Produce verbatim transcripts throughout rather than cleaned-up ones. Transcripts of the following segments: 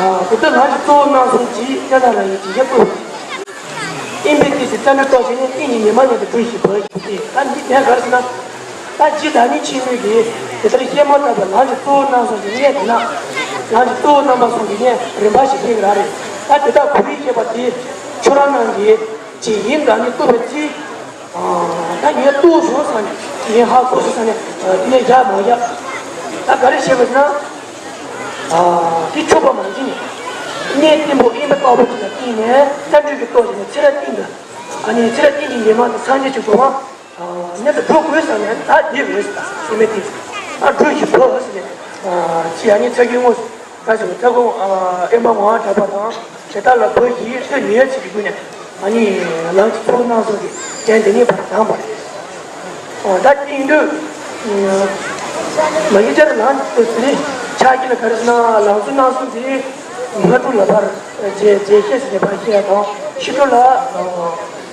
དེ་ལྟར་ལམ་གྱི་གཙོ་བོ་རྣམ་གསུམ་གྱིས། སྐྱབས་དང་རང་ཉིད་ཀྱི་ཡེ་ཤེས་བསྐུལ་བ་ཡིན། ཨིན་པའི་ཏི་སི་རྩ་འགྲོས་རྟོགས་བྱས་ནས། ཏིང་ངེ་འཛིན་ཉི་མ་ཉིད་དུ་སྒྲུབས་ཤིག་བོ་ཞེས་པ་སྟེ། ད་འདི་དོན་ག་རེ་ཟེར་ན། ད་རྗེ་བདག་ཉིད་ཆེན་པོས་ཀྱིས་དེ་ལྟར་བཤད་མ་ཐག་པའི་ལམ་གྱི་གཙོ་བོ་རྣམ་གསུམ་གྱི་གནད་དེ་ན། ལམ་གྱི་གཙོ་བོ་རྣམ་པ་གསུམ་གྱི་གནད་རིམ་པ་ཞིག་ཕེབས་ཀྱི་ར་རེད། ད་དེ་དག་གོ་རིམ་བཤད་པ་དེ་ཁྱོད་རང་རྣམས་ཀྱིས་ཅིག་ཡིན་བདག་ཉིད་རྟོགས་པའི་ཚེ། ད་ངས་རྟོགས་སོང་བསམ་ནས། ངས་ཧ་གོ་སོང་བསམ་ནས་དེ་ནས་བཞག་མ་བཞག་ད་ག་རེ་བྱེད་པ་ཟེར་ན། དེ་ཆོག་པ་མ་ཡིན་ནས། གནས་བརྟན་པོ་ཨིན་པ་ལྟ་བུ་ཅིག་ལ་བརྟེན་ནས། རྩ་འགྲོས་ཀྱིས་རྟོགས་བྱས་ནས། ཚེ་རབས་གཏིང་དུ། ཨ་ནི་ཚེ་རབས་གཏིང་གི་ཉི་མ་དང་སངས་རྒྱས་ཀྱི་གོ་འཕང་། ཨ་མཉམ་དུ་འགྲོ་དགོས་བསམ་ནས། ད་འདི་རེད་ཟེར། སེམས་མེད་དེ། ཨ་འགྲོ་ཞིག་འགྲོ་ཟེར་ནས། ཨ་ཅི་ཨ་ནི་ཚ་གི་ངོ་། ད་ཟེར་ཚ་གོང་ཨ་ཨེ་མ་ངོ་བ་གྲགས་པ་དང་། དེ་དག་ལ་བོད་ཀྱི་ཐོས་ཉེས་ཚིག་གི་སྒོ་ནས། ཨ་ནི་ལམ་གྱི་གཙོ་བོ་རྣམ་གསུམ་གྱི་དོན་འདི་ཉིད་པར་དྭངས་པ་རེད། ཨ་ད་དེ་ཡིན་དུས། མ་གི་ཅར་ལམ་གྱི་དེ་ནི་ཕྱག་རྒྱ་ལ་ག་རེ་ཟེར་ན། ལམ་གཙོ་རྣམ་གསུམ་དེ་སྔ་དྲོ་ལ་ཕར་རྗེས་རྗེས་ཤེས་ཟེར་ནས་ཕར་བཤད་དང་། ཕྱི་དྲོ་ལ་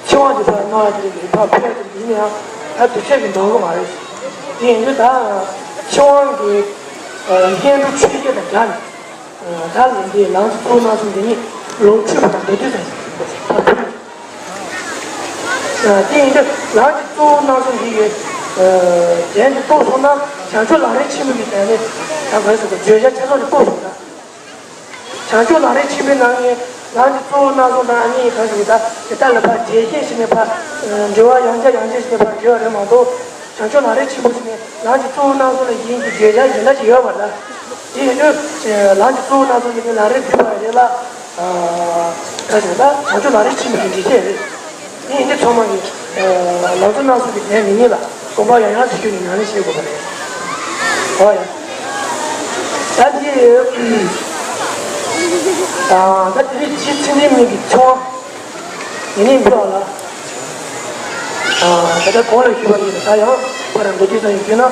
ཕྱི་དབང་དེ་ཕར་གནང་ཡ་དེ་རེད། ཕར་ཕུལ་ཡ་དེ་རེད། ཡིན་ན་ཡང་ད་དུས་ཚོད་ཀྱི་འདང་གི་མ་རེད། དེ་ཡིན་དུས་ད་ཕྱི་དབང་གི་སྔོན་འགྲོ་ཆོས་བརྒྱད་དང་སྦྲགས་ནས། ད་ལན་འདི་ལམ་གྱི་གཙོ་བོ་རྣམ་གསུམ་འདི་ཉིད་ལོངས་སྤྱོད་པ་དང་འདོད་དུས་སུ་ཕར་ཕུལ། དེ་ཡིན་དུས་ལམ་གྱི་གཙོ་བོ་རྣམ་གསུམ་འདི་ཡི་དོན་འདི་རྟོགས་སོང་ན། བྱང་ཆུབ་ལམ་རིམ་ཆེན་མོ་གི་དོན་ནི་ད་ག་རེ་ཟེར་དགོས། བརྗོད་བྱ་ཆ་ཚང་དུ་རྟོགས་སོང་ན། བྱང་ཆུབ་ལམ་རིམ་ཆེན་མོའི་ནང་ནས་ལམ་གྱི་གཙོ་བོ་རྣམ་གསུམ་དང་། ཨ་ནི་ག་རེ་ཟེར་དགོས། ད་དེ་དག་ལ་ཕར་རྗེས་ཤེས་ཟེར་ནས་ཕར་འགྲེལ་བ་ཡང་བསྐྱར་ཡང་བསྐྱར་ཟེར་ནས་ཕར་འགྲེལ་བ་རེད་མ་གཏོགས། བྱང་ཆུབ་ལམ་རིམ་ཆེན་པོ་ཟེར་ནས་ལམ་གྱི་གཙོ་བོ་རྣམ་གསུམ་ལ་ཡིན་གྱི་བརྗོད་བྱ་གཞན་དག་ཅིག་ཡོད་པ་རེད། དེ་ཡིན་དུས་ལམ་གྱི་གཙོ་བོ་རྣམ་གསུམ་ཟེར་ནས་ལམ་རིམ་བསྡུས་པ་རེད་ལ། ཨ་ག་རེ་ཟེར། ད་བྱང་ཆུབ་ལམ་རིམ་ཆེན་མོ་གི་འགྲེལ་བཤད་རེད། དེ་ཡིན་དུས་ཚང་མ་གིས་ལམ་གཙོ་རྣམ་གསུམ་གྱི་དོན་འདི་ཉིད་ལ་དགོངས་པ་ཡང་ཡང་དུ་བཞེས་ནས་ཉམས་ལེན་བྱེད་དགོས་པ་རེད། ཨོ་ཡ། ད་འདི་ད་དེ་རིང་རྗེ་བཙུན་འཛིན་མའི་གི་ཆེ་བ། ཡིན་ནའི་འབུལ་བ་ལ། ད་ལྟ་གོང་ལ་ཞུས་པ་ཡིན་ན། ད་ཡང་བར་མདོར་བསྡུས་ཙམ་ཞིག་ཞུས་ན།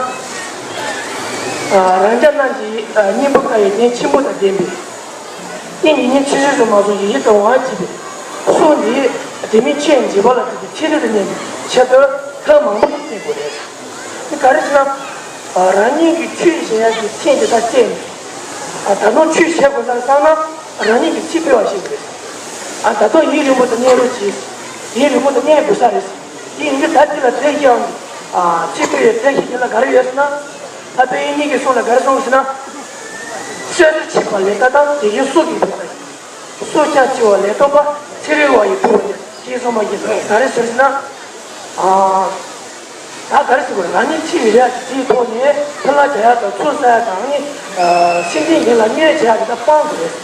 རང་ཅག་རྣམས་ཀྱི་སྙིང་པོ་དཀར་བའི་རྒྱན་ཆེན་པོ་དང་ལྡན་པའི། ཏིང་ངེ་འཛིན་ཆུ་ཤུར་དུ་མ་སོང་ཞིང་ཡིད་དུ་འོང་བར་བྱེད་པའི་གཟུངས་འདི་དེ་མིན་ཆོས་འབྱེད་པ་ལ་བརྟེན་ཏེ་ཚིག་རིལ་དུ་གནས་པའི་ཆེད་དུ་ཐབས་མང་པོ་ཞིག་བསྟེན་དགོས་རེད། འདི་ག་རེ་ཟེར་ན། རང་ཉིད་ཀྱིས་ཆོས་བྱེད་ཡག་གི་ཐེངས་དེ་དག་བལྟས་ནས། ད་དུང་ཆོས་བྱེད་དགོས་ས་བསམ་ན། རང་ཉིད་ཀྱིས་ཚིག་ཕུལ་བ་ཞིག་དགོས། ད་དུང་ཡིད་རིང་པོ་དུ་གནས་རོགས་གྱིས། ཡིད་རིང་པོ་དུ་གནས་དགོས་ས་རེད། དེ་ཡིན་དུས་ད་འདི་ལ་བདེ་སྐྱིད་ཨང་། ཚིག་ཕུལ་ཡའི་བདེ་སྐྱིད་དེ་ལ་ག་རེ་ཡོད་ཟེར་ན། ད་དཔལ་ཡེ་ཤེས་ཀྱི་གསུང་ལ་ག་རེ་གསུངས་ཟེར་ན། བསོད་བདེ་ཆེ་བ་ལས་ཀ་དང་། དེ་བཞིན་གཟུགས་ཀྱི་བུ་དང་། སྲོག་ཀྱང་ཆེ་བ་ལས་སྟོབས་པ། ཚེ་རིང་བ་ཡི་བུ་བ་ཡིན། ཞེས་གསུངས་པ་ཡིན། ག་རེ་ཟེར་ན། ཨ། ད་ག་རེ་ཟེར་དགོས། རང་ཉིད་ཆེ་བའི་རིགས་དེའི་ཐོག་ནས་ཕུན་ལ་བྱ་ཡག་དང་ཚོགས་བསགས་ཡག་དང་ནི། སེམས་ཅན་གཞན་ལ་གནོད་བྱ་ཡག་དེ་དག་སྤང་དགོས་རེད།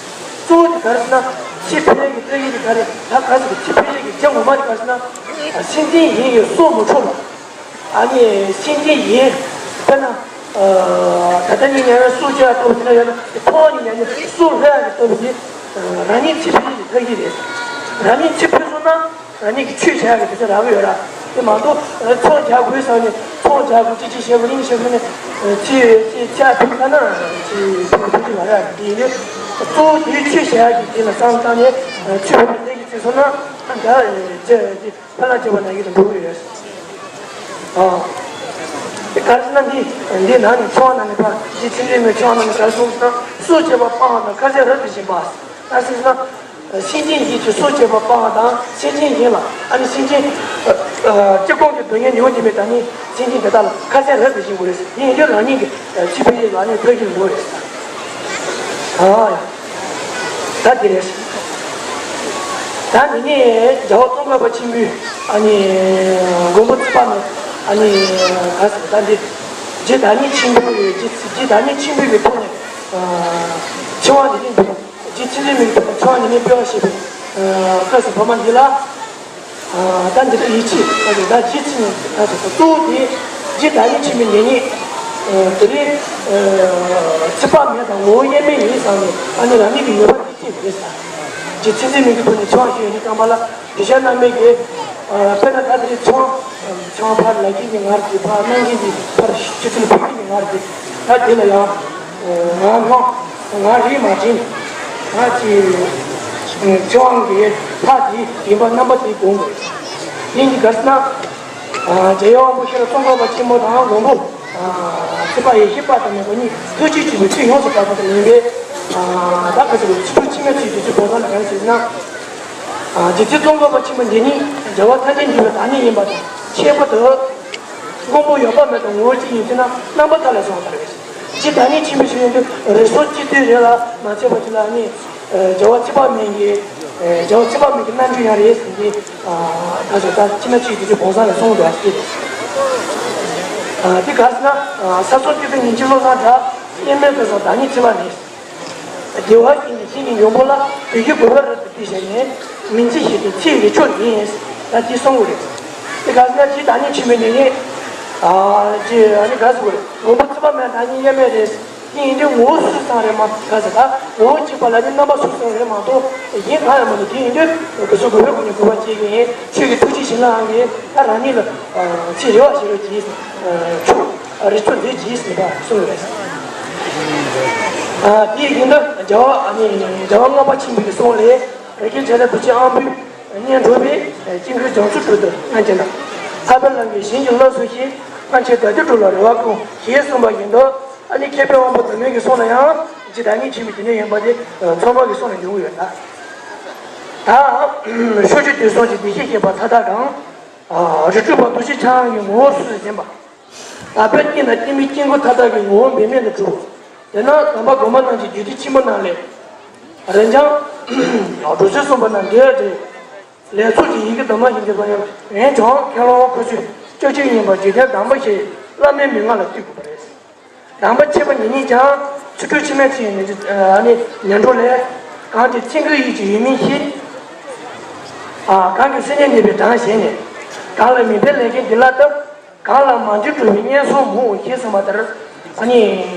གཙོ་བོ་དེ་ག་རེ་ཟེར་ན། ཆེ་བའི་རིགས་ཀྱི་ལྟ་གི་དེ་ག་རེ། ད་ག་རེ་ཟེར་དགོས། ཆེ་བའི་རིགས་ཀྱི་རྒྱུ་ངོ་མ་དེ་ག་རེ་ཟེར་ན། སེམས་ཅན་གཞན་གྱི་སྲོག་མི་འཕྲོག་པ། ཨ་ནི་སེམས་ཅན་གཞན། དཔེར་ན། ད་ལྟ་ཉིད་ཉལ་བའི་སྲོག་གཅོད་ཡག་ལྟ་བུ་དེ་འདྲ་ཡོད་ན། དེ་ཕོ་བ་ཉིད་ཉལ་ནས་སྲོག་བསླུ་ཡག་གི་ལྟ་བུ་དེ། རང་ཉིད་ཆེ་བའི་རིགས་ཀྱི་ལྟ་གི་རེད། རང་ཉིད་ཆེ་ཕུལ་སོང་ན། རང་ཉིད་ཀྱི་ཆོས་བྱ་ཡག་གི་དུས་ཚོད་རག་གི་ཡོད་ར། དེ་མ་གཏོགས་ཚོང་རྒྱག་དགོས་བསམ་ནས་ཚོང་རྒྱག་དགོས། ཅི་ཅི་བྱེད་དགོས། གཉིས་བྱེད་དགོས་ནས། ཅི་ཅི་ཅི་ཕུལ་ཁ་ན་ཅི་ཕུལ་ཕུལ་གྱི་མ་རེད། དེ་ཡིན་དུས་གཙོ་བོ་དེའི་ཆོས་བྱ་ཡག་གི་དེ་ལ་བསམ་བཏང་ནས་ཆོས་ཕུལ་བའི་ལས་ཀྱི་ཚེ་སོང་ན། ད་ཅི་ཅི། ཕན་ལ་སྐྱེ་བ་ན་ཡིད་དུ་འགྲོ་གི་ཡོད། ཨ། དེ་ག་རེ་ཟེར་ན། འདི་འདི་ནང་ནས་ཆེ་བ་ནང་ནས་ཕར་རྗེ་བཙུན་འཛིན་མའི་ཆེ་བ་ནང་ནས་ག་རེ་གསུངས་ཟེར་ན། སྲོག་གཅོད་པ་སྤང་བ་དང་ཁ་ཟས་རབ་ཏུ་སྦྱིན་པ། ད་ཟེར་ན། སེམས་ཅན་གཞན་གྱི་སྲོག་གཅོད་པ་སྤང་བ་དང་། སེམས་ཅན་གཞན་ལ། ཨ་ནི་སེམས་ཅན། སྤྱིར་གོང་གི་སྡུག་བསྔལ་མྱོང་བཞིན་པའི་ད་ནི་སེམས་ཅན་དེ་དག་ལ་ཁ་ཟས་རབ་ཏུ་སྦྱིན་དགོས་རེད། དེ་ཡིན་དུས་རང་ཉིད་ཀྱི་ཆེ་བའི་རིགས་ལ་ནི་ཕུལ་གྱི་འདུག་རེད། ཨ། ད་དེ་རེད། ད་འདི་ནས་རྒྱལ་བ་ཙོང་ཁ་པ་ཆེན་པོས། ཨ་ནི་མགོན་པོ་ཚེ་དཔག་མེད། ཨ་ནི་ག་ཟེར། ད་འདི་རྗེ་བདག་ཉིད་ཆེན་པོའི། རྗེ་རྗེ་བདག་ཉིད་ཆེན་པོའི་གི་ཐོག་ནས། ཨ། ཆེ་བ་འདི་ནས་འདུག་རྗེ་བཙུན་འཛིན་མའི་ཐོག་ནས་ཆེ་བ་འདི་ནས་སྤེལ་བ་ཞེས་པའི། ཨ། སྐབས་སུ་བབ་པ་འདི་ལ། ད་འདི་ལྟར་ཡིད་ཆེས། ད་ད་རྗེ་བཙུན་ནི་ད་གཙོ་བོ་དེ་རྗེ་བདག་ཉིད་ཆེན་པོའི་ཉེ་ཉེ། དེ་རིང་ཚེ་དཔག་མེད་དང་ངོ་བོ་དབྱེར་མེད་ཡིན་བསམ་ནས། ཨ་ནི་རང་ཉིད་ཀྱི་ཡོད་པ་དེ་བསྟན་པ་རེད་ཟེར། རྗེ་བཙུན་འཛིན་མའི་གི་ཐོག་ནས་ཆེ་བ་ཞུས་ནས་བསྟན་པ་ལ། དེ་བཞིན་གནང་མེད་ཀྱི། དཔེར་ན་ད་དེ་རིང་ཆེ་བ། ཆེ་བ་ཕར་ལབ་མཁན་གྱི་ངར་གྱི། ཕར་གནང་མཁན་གྱི། ཕར་ཆུ་ཚོད་ཕུལ་མཁན་གྱི་ངར་གྱི། ད་དེ་ལ་ཡང་། ང་སྣང་། ང་རིག་མ་དྲན། ང་ཅི། ཚེ་དབང་གི་ལྷ་དེ་ཡིན་པ་རྣམ་པ་དེ་དགོངས་དགོས། དེ་ནི་ག་རེ་ཟེར་ན། རྒྱལ་བའི་དབང་པོ་ཤེས་རབ་ཙོང་ཁ་པ་ཆེན་པོ་དང་མགོན་པོ། ཚེ་དཔག་ཡེ་ཤེས་དཔག་ཏུ་མེད་པ་གཉིས་ཐུགས་རྗེ་ཆེན་པོའི་ཚུལ་ཡོངས་སུ་དག་པ་དང་ལྡན་པའི་ ད་ག་ཚོད་ཆུ་ཕྲུག་ཕྱི་མའི་ཚིག་དེ་ཚོ་བོད་སྐད་ལ་ག་རེ་ཟེར་ན། རྗེ་བཙུན་ཙོང་ཁ་པ་ཆེན་པོ་འདི་ཉིད་རྒྱལ་བ་ཐམས་ཅད་མཁྱེན་པའི་བདག་ཉིད་ཡིན་པ་དང་ཁྱད་པར་དུ། མགོན་པོ་འོད་དཔག་མེད་དང་ངོ་བོ་གཅིག་ཡིན་ཚེ་ན་རྣམ་པ་མཐའ་ལ་སོང་བ་ལྟར་རེད། རྗེ་བདག་ཉིད་ཆེན་པོའི་ཞིག་ཡོད་དུས་རིགས་སུ་གཅིག་ཏུ་རེད་ལ་མ་ཚད་པ་ཅིག་ལ་ནི། རྒྱལ་བ་ཚེ་དཔག་མེད་ཀྱི། རྒྱལ་བ་ཚེ་དཔག་མེད་ཀྱི་རྣམ་འཕྲུལ་ཡང་རེད་ཟེར་གྱི། ད་ཚོད་ད་ཕྱི་མ་གཅིག་དེ་ཚོ་བོང་ས་ལ་སོང་འདུག་ཨ་ཟེར། འདི་ག་ཟེར་ན། ས་སོང་སྐྱིད་དང་ཉིན་གཅིག་བློ་བཟང་གྲགས་དབྱེར་མེད་དུ་སོང་བདག་ཉིད་ཚེ་དཔག་མེད། བདེ་བ་ཅན་གྱི་ཞིང་གི་འབྱུང་པོ་ལ་བདེ་སྐྱིད་གོ་བར་དུ་བྱས་ནས་མིང་ཅི་ཞེས་ཏེ་ཚེ་ཡི་མཆོག་ཡིན། ད་ཅི་གསུང་གི་རེད། དེ་ག་ཟེར་ན་ཅི་ད་ནི་ཆུ་མེད་ནས་ངས། ཅི་ཨ་ནི་ག་ཟེར་དགོས་རེད། མགོན་པོ་ཚེ་དཔག་མེད་ད་ནི་དབྱེར་མེད་རེད། དེ་ཡིན་དུས་ངོ་བོ་སུ་ཙམ་རེད་མ་ག་ཟེར་ད་ངོ་བོ་གཅིག་པ་ལ་ནི་རྣམ་པ་སུ་ཙམ་རེད་མ་གཏོགས་གཞན་གང་ཡང་མ་འདུག་དེ་ཡིན་དུས་ག་ཟེར་དགོས་རེད། ཁོ་ནི་གོ་བ་སྐྱེས་ཀྱི་ཡིན། ཆོས་ཀྱི་ཐུགས་རྗེ་བྱིན་རླབས་ཨང་གིས་ད་རང་ཉིད་ལ་ཚེ་རེ་བ་ཞེ་རུ་གྱིས་ཆོག་རེ་ཆོག་མཛོད་ཀྱིས་ཟེར་བ་གསུངས་ཡོད་རེད། དེ་ཡིན་དུས་རྒྱལ་བ་ཨ་ནི་རྒྱལ་བ་ལྔ་པ་ཆེན་པོའི་གསུང་ལས་རིགས་ཀྱི་བྱེ་བྲག་བུ་ཆེན་ཨང་བུས་སྙན་སྒྲོན་པས་དཀྱིལ་འཁོར་བྱང་ཆུབ་སྤྲུལ་དུ་སྔ་འགྱུར་ན། ཐར་པའི་ལམ་གྱི་ཞིང་གི་བློ་སུ་ཤེས། སྔར་བྱས་དགྲ་སྡེ་དྲུག་ལ་རེ་བ་ཀུན་ཞེས་གསུངས་པ་བཞིན་དུ་ཨ་ནི་མཁས་པའི་དབང་པོ་དུ་མའི་གི་གསུང་ལ་ཡང་རྗེ་བདག་ཉིད་ཆེན་པོའི་དེ་ནས་ཡིན་པ་དེ་ཚོགས་མང་གི་གསུང་ལ་འཇུག་གི་ཡོད་ན། ད་ཕྱོགས་བཅུའི་དུས་གསུམ་གྱི་བདེ་གཤེགས་ཞེས་པ་མཐའ་དག་གམ། རི་ཁྲོད་པ་འདུ་ཤེས་འཆང་གི་ངོ་བོ་སུ་ཞེས་བསྟན་པ། དག་པའི་དཀྱིལ་ན་སྐྱེ་མེད་དཀྱིལ་འཁོར་མཐའ་དག་གི་ངོ་བོ་འབད་མེད་དུ་གྲུབ། དེ་ན་དམ་པ་གོང་མ་རྣམས་ཀྱི་རྒྱུད་སྡེ་ཆེན་པོ་རྣམས་ལས། རིན་འཇམ་འགྲོ་ཚུལ་གསུངས་པ་རྣམས་འདིར་འགྲེལ། ལས་ཚོགས་ཀྱི་ཡི་གེ་དུ་མ་བཞིན་གྱི་བར་ཡང་འོན་ཀྱང་མཁན་སློབ་ཁོ་ཚོས་བཅུ་གཅིག་ཡིན་པ་འཇིག་རྟེན་དང་པོ་ཞེས་བླ་མའི་མན་ངག་ལ་བསྟུན་དགོས་པ་རེད། དམ་པ་ཆེན་པོ་ཉིད་ཉིད་ཀྱང་ཆོ་འཕྲུལ་ཕྱི་མའི་ཚིག་ནི་ནི་འགྲོ་ལས། གང་དེ་ཚིག་གི་ཡིད་ཀྱི་ཡོད་མིན་ཤེས། གང་གི་སེམས་ཉིད་ནུས་པའི་གྲངས་བཞེས་ནས། གང་ལ་མིན་པའི་ལས་ཀྱི་འདི་ལ་བཏབ། གང་ལ་མ་འདྲིས་གྲུབ་པའི་སྙན་སོང་མོ་ཞེས་གསུངས་པ་ལྟར། ཨ་ནི།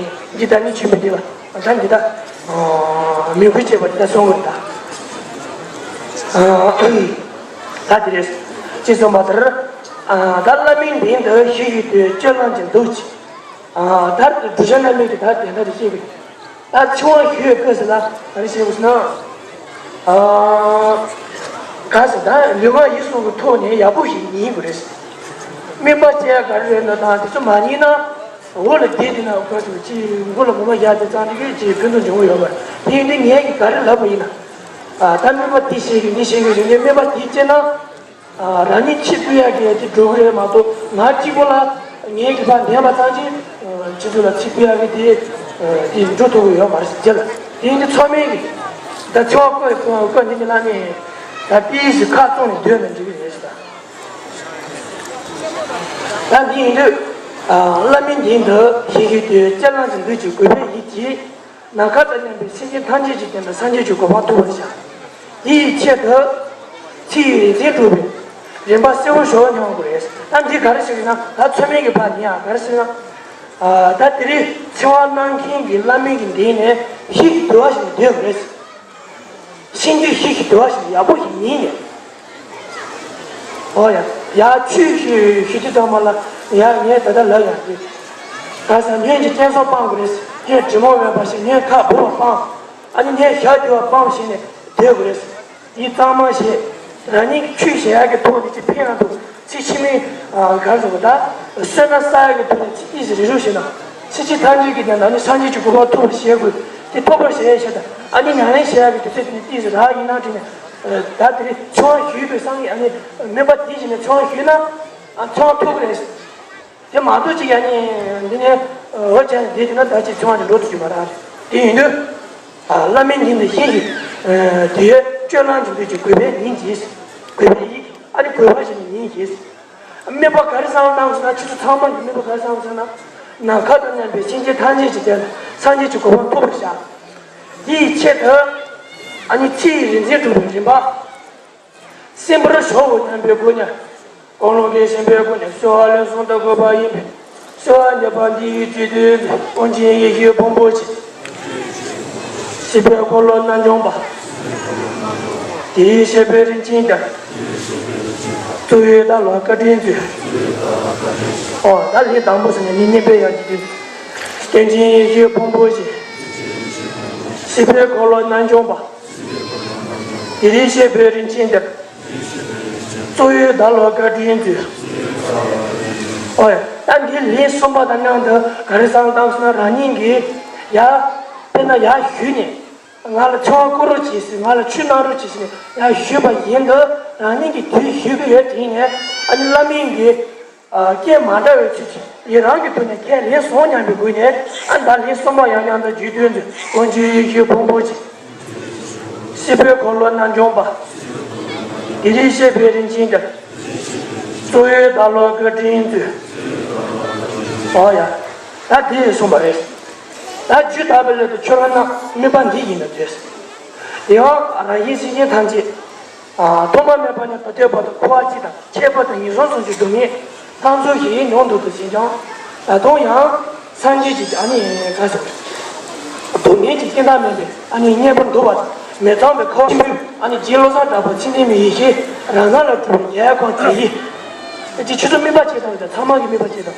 འདི་ལྟར་ནི་ཆོས་མི་འདི་ལ་ད་འདི་ལྟ། མོས་གུས་བྱེད་པ་འདི་ལྟར་གསུང་དགོས་ད། ད་འདི་རེད། ཅེས་གསུངས་པ་ལྟར། ད་བླ་མའི་མདུན་དུ་ཞུགས་ཡོད་དུས་སྤྱོད་ལམ་གྱི་འདུག་ཅིང་། ད་བསྒྲུབ་བྱ་རྣམ་སྨིན་གྱི་ད་དེ་འདྲ་དེ་ཤེས་དགོས། ད་ཚེ་དབང་ཞུ་ཡས་སྐབས་སུ་ལ་ག་རེ་བྱེད་དགོས་ཟེར་ན། ག་ཟེར་ད་ལུས་ངག་ཡིད་གསུམ་གྱི་ཐོག་ནས་ཡག་པོ་ཞིག་ཉན་དགོས་རེད། སྨན་པ་བྱས་ག་རེ་རེད་ན་ད་དེ་ཚོ་མ་ཉན་ན་འོག་ལ་བསྡད་དེ་ན་ག་ཟེར་ཅིག་མགོ་ལ་ངོ་མ་བཞག་དེ་ཙང་དེ་གས་ཅིག་ཕན་ཐོགས་འབྱུང་གི་ཡོད་མ་རེད། དེ་ཡིན་དུས་ངས་ཀྱིས་ག་རེ་ལབ་པ་ཡིན་ན། ད་སྨན་པ་དེ་བྱེད་ཀྱི་འདི་བྱེད་ཀྱི་རེད་ངས་སྨན་པ་དེ་བྱས་ན། རང་ཉིད་ཕྱིར་སྤུས་ཡག་གི་དེ་འགྲོ་གི་རེད་མ་གཏོགས་ང་གཅིག་པོ་ལ་ངའི་གི་ཕར་འདེམས་པ་ཙམ་གྱིས་ཕྱི་ཚུལ་ལ་ཕྱིར་སྤུས་ཡག་གི་དེ་དེ་འགྲོ་ཐུབ་ཀྱི་ཡོད་མ་རེད་ཟེར་རྒྱུ་ལ། དེ་ཡིན་དུས་ཚང་མས་གི་ད་ཚེ་དབང་བཀོད་བཀོད་འདི་གི་ལ་ནི་ད་དེའི་ཞིག་ཁ་བཙུམ་ནས་སྡོད་ན་འགྲིག་གི་རེད་ཟེར་ད། ད་འདི་ཡིན་དུས་བླ་མའི་མདུན་དུ་ཞུགས་ཡོད་དུས་སྤྱོད་ལམ་གྱི་འདུག་ཅིང་གུས་པའི་ཡིད་ཀྱིས། ནམ་མཁའ་དང་མཉམ་པའི་སེམས་ཅན་ཐམས་ཅད་ཀྱི་དོན་དུ་སངས་རྒྱས་ཀྱི་གོ་འཕང་ཐོབ་པར་བྱ། དེ་ཡི་ཆེད་དུ། ཚེ་ཡི་རིག་འཛིན་གྲུབ་པའི་རིམ་པ་གསལ་བོ་ཞུ་བར་སྙམ་དགོས་རེད། ད་འདི་ག་རེ་ཞིག་ཡིན་ན་ད་ཚོད་མེད་ཀྱི་བར་ཡིན་ཡང་ག་རེ་ཞིག་ཡིན་ན། ད་དེ་རིང་ཚེ་དབང་གནང་མཁན་གྱི་བླ་མའི་གི་མདུན་ནས་ཞིག་འདུལ་བ་ཞིག་འདོན་དགོས་རེད། ཤིན་ཏུ་ཞིག་ཞིག་འདུལ་བ་ཞིག་ཡག་པོ་ཞིག་ཉན་ནས། ཨོ་ཡ། ཡ་ཆོས་ཞུ་ཞུ་དུས་ཚང་མ་ལ་ཡ་ངས་ད་ལྟ་ལབ་ཡ་དེ། ག་ས་སྔོན་གྱི་སྤྱན་ཟུང་སྤང་དགོས་རེད། སྔོན་དྲི་མ་མེད་པ་ཞིག་སྔོན་ཁ་སྦུབ་པ་སྤང་། ཨ་ནི་སྔོན་ཞབས་བརྒྱུད་པ་སྤང་བྱས་ནས་སྡོད་དགོས་རེད། དེ་གཙང་མ་བྱས། རང་ཉིད་ཀྱི་ཆོས་བྱེད་ཡག་གི་ཐོག་ནས་ཅིག་ཕན་ཡང་ཐོགས། ཚེ་ཕྱི་མའི་ག་རེ་ཟེར་དགོས་ད། བསོད་ནམས་བསགས་ཡག་གི་ཐོག་ནས་ཅིག་ཏོག་ཙམ་རེ་རེ་བྱས་ན། ཕྱི་ཕྱི་ཐམས་ཅད་ཀྱི་དོན་དུ་ནི་སངས་རྒྱས་ཀྱི་གོ་འཕང་ཐོབ་པར་བྱེད་དགོས། དེ་ཐོབ་པར་བྱེད་ཡག་ཆེད་དུ་ཨ་ནི་ཉམས་ལེན་བྱེད་ཡག་གི་དུས་ཚོད་དེ་ནི་ཏོག་ཙམ་རག་ཡིན་ན་དྲན་ནས། ད་དེ་རིང་ཚེ་དབང་ཞུས་པའི་སང་ཉིན་ཨ་ནི་སྨན་པ་དེ་བཞིན་ནས་ཚེ་དབང་ཞུས་ན་ཨ་ཚེ་དབང་ཐོབ་ཀྱི་རེད། དེ་མ་གཏོགས་ཅིག་ཡ་ནི་འདི་ནས་འོ་བྱས་ནས་བསྡད་ཀྱི་ན་ད་ཅིག་ཚེ་དབང་དེ་འགྲོ་ཐུབ་ཀྱི་མ་རེད། དེ་ཡིན་དུས་བླ་མའི་མདུན་དུ་ཞུགས་ཡོད་དུས་སྤྱོད་ལམ་གྱི་འདུག་ཅིང་གུས་པས་ཉན་གྱིས། གུས་པས་ཡིད་ཀྱིས་ཨ་ནི་གུས་པ་བྱས་ནས་ཉན་གྱིས། སྨན་པ་ག་རེ་གསུངས་གནང་ཟེར་ན་ཁྱེད་ཚོ་ཚང་མ་གིས་སྨན་པ་ག་རེ་གསུངས་ཟེར་ན། ནམ་མཁའ་དང་མཉམ་པའི་སེམས་ཅན་ཐམས་ཅད་ཀྱི་དོན་དུ་སངས་རྒྱས་ཀྱི་གོ་འཕང་ཐོབ་པར་བྱ། དེའི་ཆེད་དུ། ཨ་ནི་ཚེ་ཡི་རིག་འཛིན་གྲུབ་པའི་རིམ་པ། གསན་པར་ཞུ་བ་རྣམ་པའི་སྒོ་ནས། ཀུན་སློང་གི་ཞེན་པའི་སྒོ་ནས་གསོལ་བ་ལན་གསུམ་དུ་བཀོད་པ་ཡིན་པས། གསོལ་བ་འདེབས་པ་འདི་ཡི་བཅུད་བསྡུས་ཏེ། ཀུན་མཁྱེན་ཡེ་ཤེས་ཕུང་པོ་ཆེ། སྲིད་པའི་འཁོར་ལོ་རྣམ་འཇོམས་པ། དེའི་སྲིད་པའི་རིན་ཆེན་གཏེར། གཙུག་ཡོད་བདག་ལ་བཀའ་དྲིན་མཛོད། ཨོ་ད་ལན་དང་པོ་ཟེར་ནས་ནི་གཉིས་པའི་ཡང་གཅིག་དུས། ཀུན་མཁྱེན་ཡེ་ཤེས་ཕུང་པོ་ཆེ། སྲིད་པའི་འཁོར་ལོ་རྣམ་འཇོམས་པ། དེའི་སྲིད་པའི་རིན་ཆེན་གཏེར། གཙུག་ཡོད་བདག་ལ་བཀའ་དྲིན་མཛོད། ཨོ་ད་འདི་ལན་གསུམ་པ་དང་མཉམ་དུ་ག་རེ་གསུངས་བཏང་ཟེར་ན་རང་ཉིད་ཀྱིས་ཡ། དཔེར་ན་ཡར་ཞུས་ནས། ང་ལ་ཆང་བསྐུར་རོགས་གྱིས་ཟེར། ང་ལ་ཆུ་གནང་རོགས་གྱིས་ཟེར་ནས་ཡང་ཞུས་པ་བཞིན་དུ། རང་ཉིད་ཀྱིས་དུས་ཞུ་གི་ཡོད་དེ་ནས། ཨ་ནི་བླ་མའི་གི་ཨ་སྐད་མ་འདྲ་བའི་ཚུལ་གྱིས་ཡི་རང་གི་ཐོག་ནས་ཁས་ལེན་སོང་སྙམ་པའི་སྒོ་ནས། ཨ་ད་ལན་གསུམ་པ་ཡང་མཉམ་དུ་རྒྱུད་སྟོན་དུ། དཀོན་མཆོག་ཡེ་ཤེས་ཕུང་པོ་ཆེ། སྲིད་པའི་འཁོར་ལོ་རྣལ་འབྱོར་མ། དེ་རིང་གཤེགས་པའི་རིན་ཆེན་གྱི། གཙོ་བོའི་བདག་བློ་བཀའ་དྲིན་མཛོད། ཨོ་ཡ། ད་དེ་ཡིས་གསུངས་པ་རེད། ད་རྒྱུད་དག་པའི་སླད་དུ་ཁྱོད་རང་རྣམས་དམིགས་པ་འདི་ཡིན་ན་འདོད། དེ་ཡང་རང་བཞིན་སེམས་ཅན་ཐམས་ཅད། ཨ་ཐོག་མ་མེད་པ་ནས་ད་ལྟའི་བར་དུ་འཁོར་བ་སྤྱི་དང་ཁྱད་པར་དུ་ངན་སོང་གསུམ་གྱི་སྡུག་བསྔལ་སྣ་ཚོགས་ཤིག་མྱོང་འདུག་ཏུ་ཕྱིན་ཀྱང་། ད་དུང་ཡང་སངས་རྒྱས་ཀྱི་ཨ་ནི་ག་ཟེར། སྡུག་བསྔལ་གྱི་སྐྱེ་འདག་མེད་པའི་ཨ་ནི་གཉེན་པོར་འདུ་བ་དང་། མི་གཙང་བའི་ཁ་བ་ཆེན་པོས་ཨ་ནི་རྗེ་བློ་བཟང་གྲགས་པ་ཚུལ་ཁྲིམས་མའི་ཡེ་ཤེས་རང་སྣང་ལ་གྲུབ་པའི་རྒྱལ་བ་ཁོང་དེ་ཡིས། ཨ་ཅེ་ཁྱོད་ཚོ་དམིགས་པ་བྱེད་དང་། ད་ཚང་མ་གིས་དམིགས་པ་བྱེད་དང་།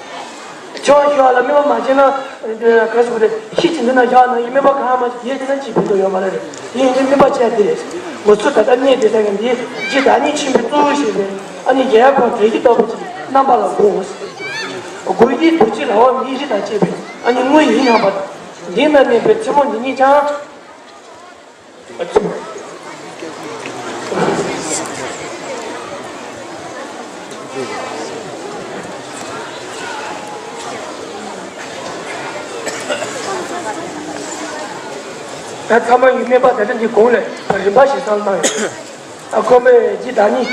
ཆོས་ཞུ་བ་ལ་དམིགས་པ་མ་བྱས་ན། ག་ཟེར་དགོས་རེད། ཤི་ཅིག་འདི་ན་བཞག་ན་ཡང་དམིགས་པ་གང་མ་བྱས་ཡས་ཅི་ན་ཅི་ཕན་ཐོགས་ཡོད་མ་རེད། དེ་ཡིན་དུས་དམིགས་པ་བྱས་དེ་རེད། ང་ཚོ་ད་ལྟ་གནས་དེ་ལྟ་གི་འདི་རྗེ་བདག་ཉིད་ཆེན་པོའི་གཙོ་བོ་ཞེས་པའི་ཨ་ནི་རྒྱལ་བ་ཁོང་དྲན་གྱི་ལྟ་བུ་ཅིག་རྣམ་པ་ལ་དགོངས། སྒོ་ཡི་རྡོ་རྗེ་ར་བ་མིའི་རི་དང་བཅས་པའི་ཨ་ནི་དངོས་ཡིན་སྙམ་པ་དང་། འདི་ན་གནས་པའི་ཚེ་མོ་འདི་ཉིད་ཀྱང་། ད་ཚང་མ་ཡུལ་སྨད་པ་དེ་འདྲ་འདི་གོང་ལས་རིམ་པ་ཞིག་བསམ་བཏང་ཡོད། ཨ་ཁོ་པས་རྗེ་བདག་ཉིད།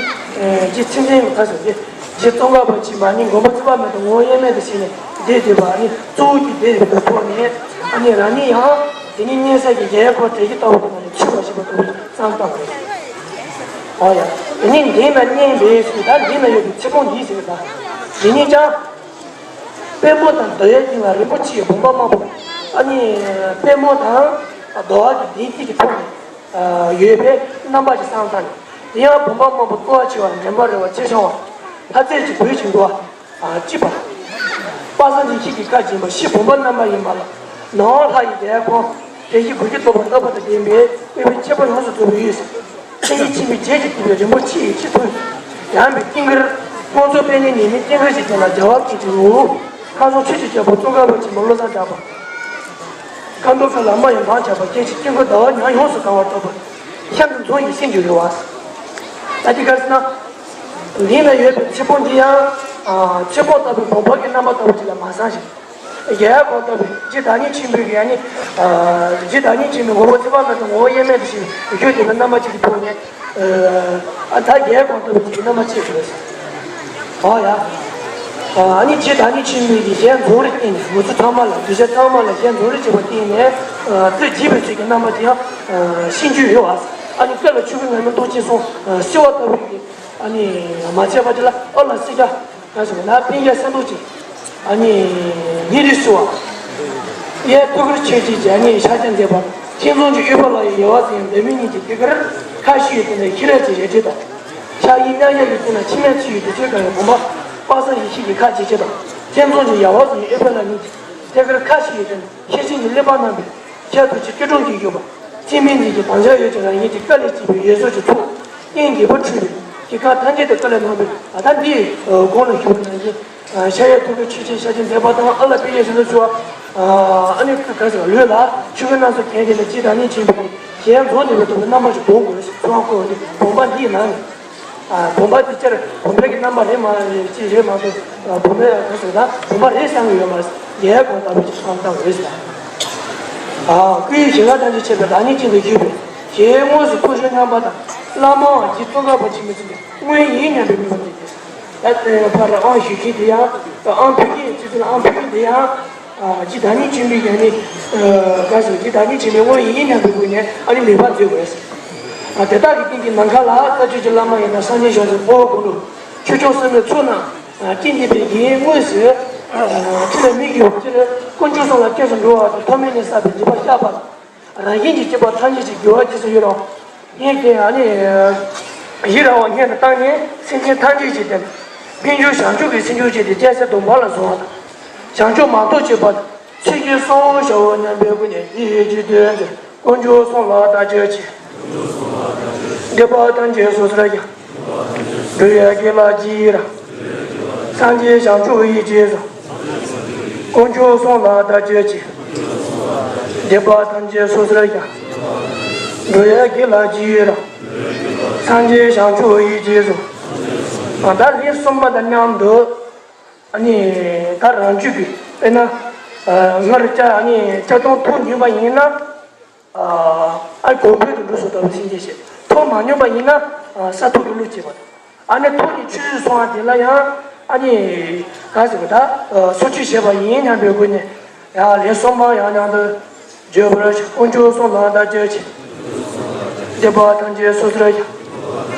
རྗེ་ཚེ་འཛིན་གྱི་ཁ་སོ་རྗེ། རྗེ་ཙོང་ཁ་པ་ཆེན་པོ་ནི་མགོན་པོ་ཚེ་དཔག་མེད་དང་ངོ་བོ་དབྱེར་མེད་དུ་ཕྱེ་ནས་བསྡད་བསྡད་པ་ནི་གཙོ་བོ་གྱི་བསྡད་པའི་ཐོག་ནས། ཨ་ནི་རང་ཉིད་ཡང་དེ་ཉིད་གཉེན་ས་ཀྱི་རྒྱལ་ཁོ་དྲན་གྱི་ལྟ་བུ་དེ་ནང་ནས་ཚུད་པ་ཞིག་པ་ལྟ་བུ་བསམ་བཏང་དགོས། ཨོ་ཡ། དེ་ནི་འདི་ན་གནས་པའི་ཟེར། ད་འདི་ན་ཡོད་པའི་ཚེ་སྤོང་འདི་ཟེར། ད་འདི་ཉིད་ཀྱང་པད་མོ་དང་རྡོ་ཡི་སྟེང་ལ་རིན་པོ་ཆེའི་བུམ་པ་དམར་པོ། ཨ་ནི་པད་མོ་དང་རྡོ་བ་གི་གདན་སྟེགས་ཀྱི་ཐོག་ནས། ཨ་ཡོད་པའི་རྣམ་པ་ཅིག་བསམ་བཏང་ནས། དེ་ཡང་བུམ་པ་དམར་པོ་བསྐོར་བ་ཆེ་བ་འདྲེན་པ་རེ་བ་ཆེ་ཆུང་བ། ལྷ་རྫས་ཀྱི་བོད་ཀྱི་འགྲོ་བ། ཨ་ཅི་པ། དཔག་བསམ་ཡེ་ཤེས་ཀྱི་ཁ་འབྱིན་པ་ཕྱི་བུམ་པ་རྣམ་པ་ཡིན་པ་ལ། ནང་ལྷ་ཡི་དེ་ཁོང་དེ་བཞིན་དགུག་གི་རྟོགས་པ་རྣམ་པ་དང་ལྡན་པའི་དབུས་པའི་ཁྱད་པར་ཡོངས་སུ་རྫོགས་པའི་ཡུལ། མཚན་ཉིད་ཆེན་པོའི་རྗེས་ཀྱི་བསྟོད་པའི་རིན་པོ་ཆེ་ཡི་ཁྲི་ཐོག་ཡངས་པའི་ཀུན་དགའ། དབང་མཛོད་པད་ཉིད་ཉི་མའི་ཀུན་དགའ་ཞིག་ཅན་ལ་རྒྱལ་བ་ཀུན་གྱི་ངོ་བོ། ཁམས་གསུམ་ཆོས་ཀྱི་རྒྱལ་པོ་ཙོང་ཁ་པ་ཆེན་པོ་བློ་བཟང་གྲགས་པ། ཁ་དོག་ཁ་ལ་མ་ཡི་མང་ཆགས་པ་སྐྱེ་འཆི་ཀུན་འཁོར་ཟླ་བ་ཉག་ཡོངས་སུ་གང་བར་རྟོགས་པ། གཤམ་དུ་མཛོ་ཡི་སེང་གེ་རི་བ། ད་འདི་ག་ཟེར་ན། འདི་ན་ཡོད་པའི་ཚེ་སྤོང་འདི་ཡང་། ཚེ་སྤོང་ལྟ་བུའི་བུམ་པ་གི་རྣམ་པ་ལྟ་བུ་ཅིག་ལ་མ་བསམ་ཞིང་། རྒྱལ་བ་ཁོང་ལྟ་བུའི་རྗེ་བདག་ཉིད་ཆེན་པོའི་གི་ཡང་ནི། རྗེ་བདག་ཉིད་ཆེན་པོའི་ངོ་བོ་ཚེ་དཔག་མེད་དང་ངོ་བོ་དབྱེར་མེད་དུ་ཕྱེ་བའི་ཡུལ་དེ་ལ་རྣམ་པ་གཅིག་གི་ཐོག་ནས། ཨ་ད་རྒྱལ་བ་ཁོང་ལྟ་བུའི་གི་རྣམ་པ་གཅིག་དགོས། ཨོ་ཡ། ཨ་ནི་རྗེ་བདག་ཉིད་ཆེན་པོའི་གི་ཞལ་འཛུམ་རེ་བསྟན་ནས། འུ་ཚོ་ཚང་མ་ལ་གདུལ་བྱ་ཚང་མ་ལ་ཞལ་འཛུམ་རེ་བྱེད་པ་བསྟན་ནས། ཨ་ཐུགས་དགྱེས་པའི་ཚུལ་གྱི་རྣམ་པ་དེ་ཡང་ཤེས་རྒྱུ་ཡོད་པ། ཨ་ནི་སྐེ་ལ་ཆོས་གོས་ངར་མའི་མདོག་ཅན་སོགས་བསིལ་བ་ལྟ་བུའི་གི། ཨ་ནི་མ་ཚད་པ་དེ་ལ་ཨ་ལ་སྲིད་ཀྱང་ག་ཟེར་ན་པཎ་ཆེན་སེང་གདོང་ཅན། ཨ་ནི་ཉི་རིགས་སུ་བ། གཡས་ཐུགས་ཀར་ཆོས་ཀྱི་རྒྱ་མཉེན་ཤཱཀྱ་མཛད་པ། ཐེག་མཛངས་ཀྱི་ཨུཏྤལ་ཡི་ཡལ་བ་ཟིན། འདབ་མའི་གཉིས་ཀྱི་ཐད་ཀར་ཁ་བཞི་ཡོད་དེ་ནས་ཤེས་རབ་ཀྱི་རལ་གྲི་དང་། ཕྱག་གཡས་མཉམ་གཡས་ཀྱི་སྟེང་ན་འཆི་མེད་ཚེ་ཡི་དུས་ཚོད་གང་བའི་བུམ་པ། དཔག་བསམ་ཡེ་ཤེས་ཀྱི་ཁ་འབྱེད་བྱེད་དང་། ཐེག་མཛངས་ཀྱི་ཡལ་བ་ཟིན་ཨུཏྤལ་གཉིས་ཀྱི་ཐད་ཀར་ཁ་བཞི་ཡོད་དེ་ནས་ཤེར་ཕྱིན་གྱི་གླེགས་བམ་བསྣམས་པའི། ཁྱེད་ཐུགས་ཀྱི་སྐྱིལ་ཀྲུང་གིས་བཞུགས་པ། ཚད་མེད་འཛིན་གྱི་དམ་བཅའ་ཡོད་ཅིང་། རང་གཞན་གྱི་བཀའ་ལས་བརྩིས་པའི་འོད་ཟེར་གྱི་ཚོགས། སྙན་འཇེབས་པ་འཕྲོས་པས་གང་ཁ་ཐམས་ཅད་དུ་བཀའ་ལས་གནང་བས། ད་ལྟ་འདིའི་གོང་ལ་ཞུས་པ་ནང་བཞིན། ཤཱཀྱ་ཐུབ་པའི་ཆོས་ཀྱི་ཤཱཀྱ་མཛད་པ་དང་། ཨ་ལ་པཎ་ཆེན་སེང་གདོང་ཕྱུག་པ། ཨ་ནི་ག་ཟེར་ལུས་ལ་ཆོས་གོས་སྣ་ཚོགས་གྱོན་ཏེ་ནས་རྗེ་བདག་ཉིད་ཆེན་པོའི་ཞལ་འཛུམ་ལྡན་པའི་ཐོག་ཏུ་རྣམ་པ་ཞིག་སྒོམ་དགོས་ཟེར་གསུང་བ་བཀོད་པ་འདི་བུམ་པ་འདིའི་ནང་ནས། ཨ་བུམ་པ་འདི་སྤྱིར་བུམ་པའི་གི་རྣམ་པ་རེད་མ་རེད་ཅི་རེད་མ་གཏོགས། ཨ་བུམ་པའི་ག་ཟེར་ད་བུམ་པ་རེད་བསམ་གི་ཡོད་མ་རེད། རྒྱལ་ཁོང་ལྟ་བུ་ཅིག་བསམ་བཏང་དགོས་ཟེར། ཨ་སྐུའི་ཞལ་སྔ་ཐམས་ཅད་ཕྱེད་པའི་བདག་ཉིད་ཅན་དུ་བཞུགས་པས། ཞལ་དངོས་སུ་ཐུགས་ཞལ་མཉམ་པ་དང་། བླ་མའང་རྗེ་ཙོང་ཁ་པ་ཆེན་པོའི་ཚུལ་དུ་དངོས་ཡིན་སྙམ་པའི་དམིགས་པ་མཛད་དེ། ད་ཕར་ཨང་ཞུ་མཁན་དེ་ཡང་། ཨང་ཕུལ་མཁན་ཚུལ་དུ་ཨང་ཕུལ་མཁན་དེ་ཡང་། ཨ་རྗེ་བདག་ཉིད་ཆེན་པོའི་ཡང་ནི། ཨ་ག་ཟེར་རྗེ་བདག་ཉིད་ཆེན་པོའི་དངོས་ཡིན་སྙམ་པའི་སྒོ་ནས་ཨ་ནི་མོས་པ་མཛད་དགོས། ཨ་དེ་དག་གི་སྟེང་གི་ནམ་མཁའ་ལ་རྩ་བརྒྱུད་ཀྱི་བླ་མ་ཡིན་ན་སངས་རྒྱས་བྱང་སེམས་དཔའ་བོ་དགུ་ལུ། ཆོས་སྐྱོང་སྲུང་མའི་ཚོགས་རྣམས་ཀྱིས་བརྒྱན་པའི་ཡིན། དངོས་སུ་ཁྲི་ལ་མི་བསྐྱོད་པའི་ཕྱིར་དཀོན་མཆོག་གསུམ་ལ་སྐྱབས་སུ་འགྲོ་བ་དང་ཐོག་མེད་ནས་བསགས་པའི་སྒྲིབ་པ་བཤགས་པ། རང་བཞིན་གྱིས་སྐྱེས་པ་ཐམས་ཅད་ཀྱི་རྒྱུ་བ་རྗེས་སུ་ཡི་རང་། སྙན་དེ་ཨ་ནི། ཡི་རང་བ་སྙན་དུ་བཏང་ནས་སེམས་ཅན་ཐམས་ཅད་ཀྱི་དོན། དཔལ་འབྱོར་བྱང་ཆུབ་ཀྱི་སེམས་མཆོག་བྱས་ཏེ་སྐྱེ་སའི་སྡོམ་པ་ལ་བཟུང་བ་དང་། བྱང་ཆུབ་མ་ཐོབ་ཀྱི་བར་ཚིག་གི་གསང་བ་ཞབས་སྙིང་པོའི་སྒོ་ནས་ཡིད་ཀྱི་དོན་དུ། དཀོན་མཆོག་གསུམ་ལ་བདག་སྐྱབས་མཆི། སྡིག་པ་ཐམས་ཅད་སོ་སོར་བཤགས། འགྲོ་བའི་དགེ་ལ་རྗེས་ཡི་རང་། སངས་རྒྱས་བྱང་ཆུབ་ཡིད་ཀྱིས་བཟུང་། དཀོན་མཆོག་གསུམ་ལ་བདག་སྐྱབས་མཆི། སྡིག་པ་ཐམས་ཅད་སོ་སོར་བཤགས། འགྲོ་ཡ་དགེ་ལ་རྗེས་རང་། སངས་རྒྱས་བྱང་ཆུབ་ཡིད་ཀྱིས་བཟུང་། ད་ལན་གསུམ་པ་དང་མཉམ་དུ། ཨ་ནི། ད་རང་རྒྱུད་ཀྱི་དཔེར་ན། སྔར་ལྕགས་ཨ་ནི་ལྕགས་དུང་ཐུག་མྱོང་པ་ཡིན་ན། ཨ་གོང་འཕེལ་དུ་འགྲོ་སྲོལ་ལྟ་བུ་ཟིན་གྱི་ཞེས་ཐུག་མ་མྱོང་པ་ཡིན་ན། ས་ཐུག་ཏུ་བླུགས་བྱེད་པ་དང་། ཨ་ནི་ཐུག་གི་ཆུད་སོང་བ་དེ་ལ་ཡང་ཨ་ནི་ག་ཟེར་བ་ད་སོ་བཅུད་བྱེད་པ་ཡིན་སྙམ་པའི་སྒོ་ནས་ཡང་ལན་གསུམ་པ་ཡང་སྙམ་དུ་བརྗོད་པར་བྱ། དཀོན་མཆོག་གསུམ་ལ་བདག་སྐྱབས་མཆི། སྡིག་པ་ཐམས་ཅད་སོ་སོར་བཤགས།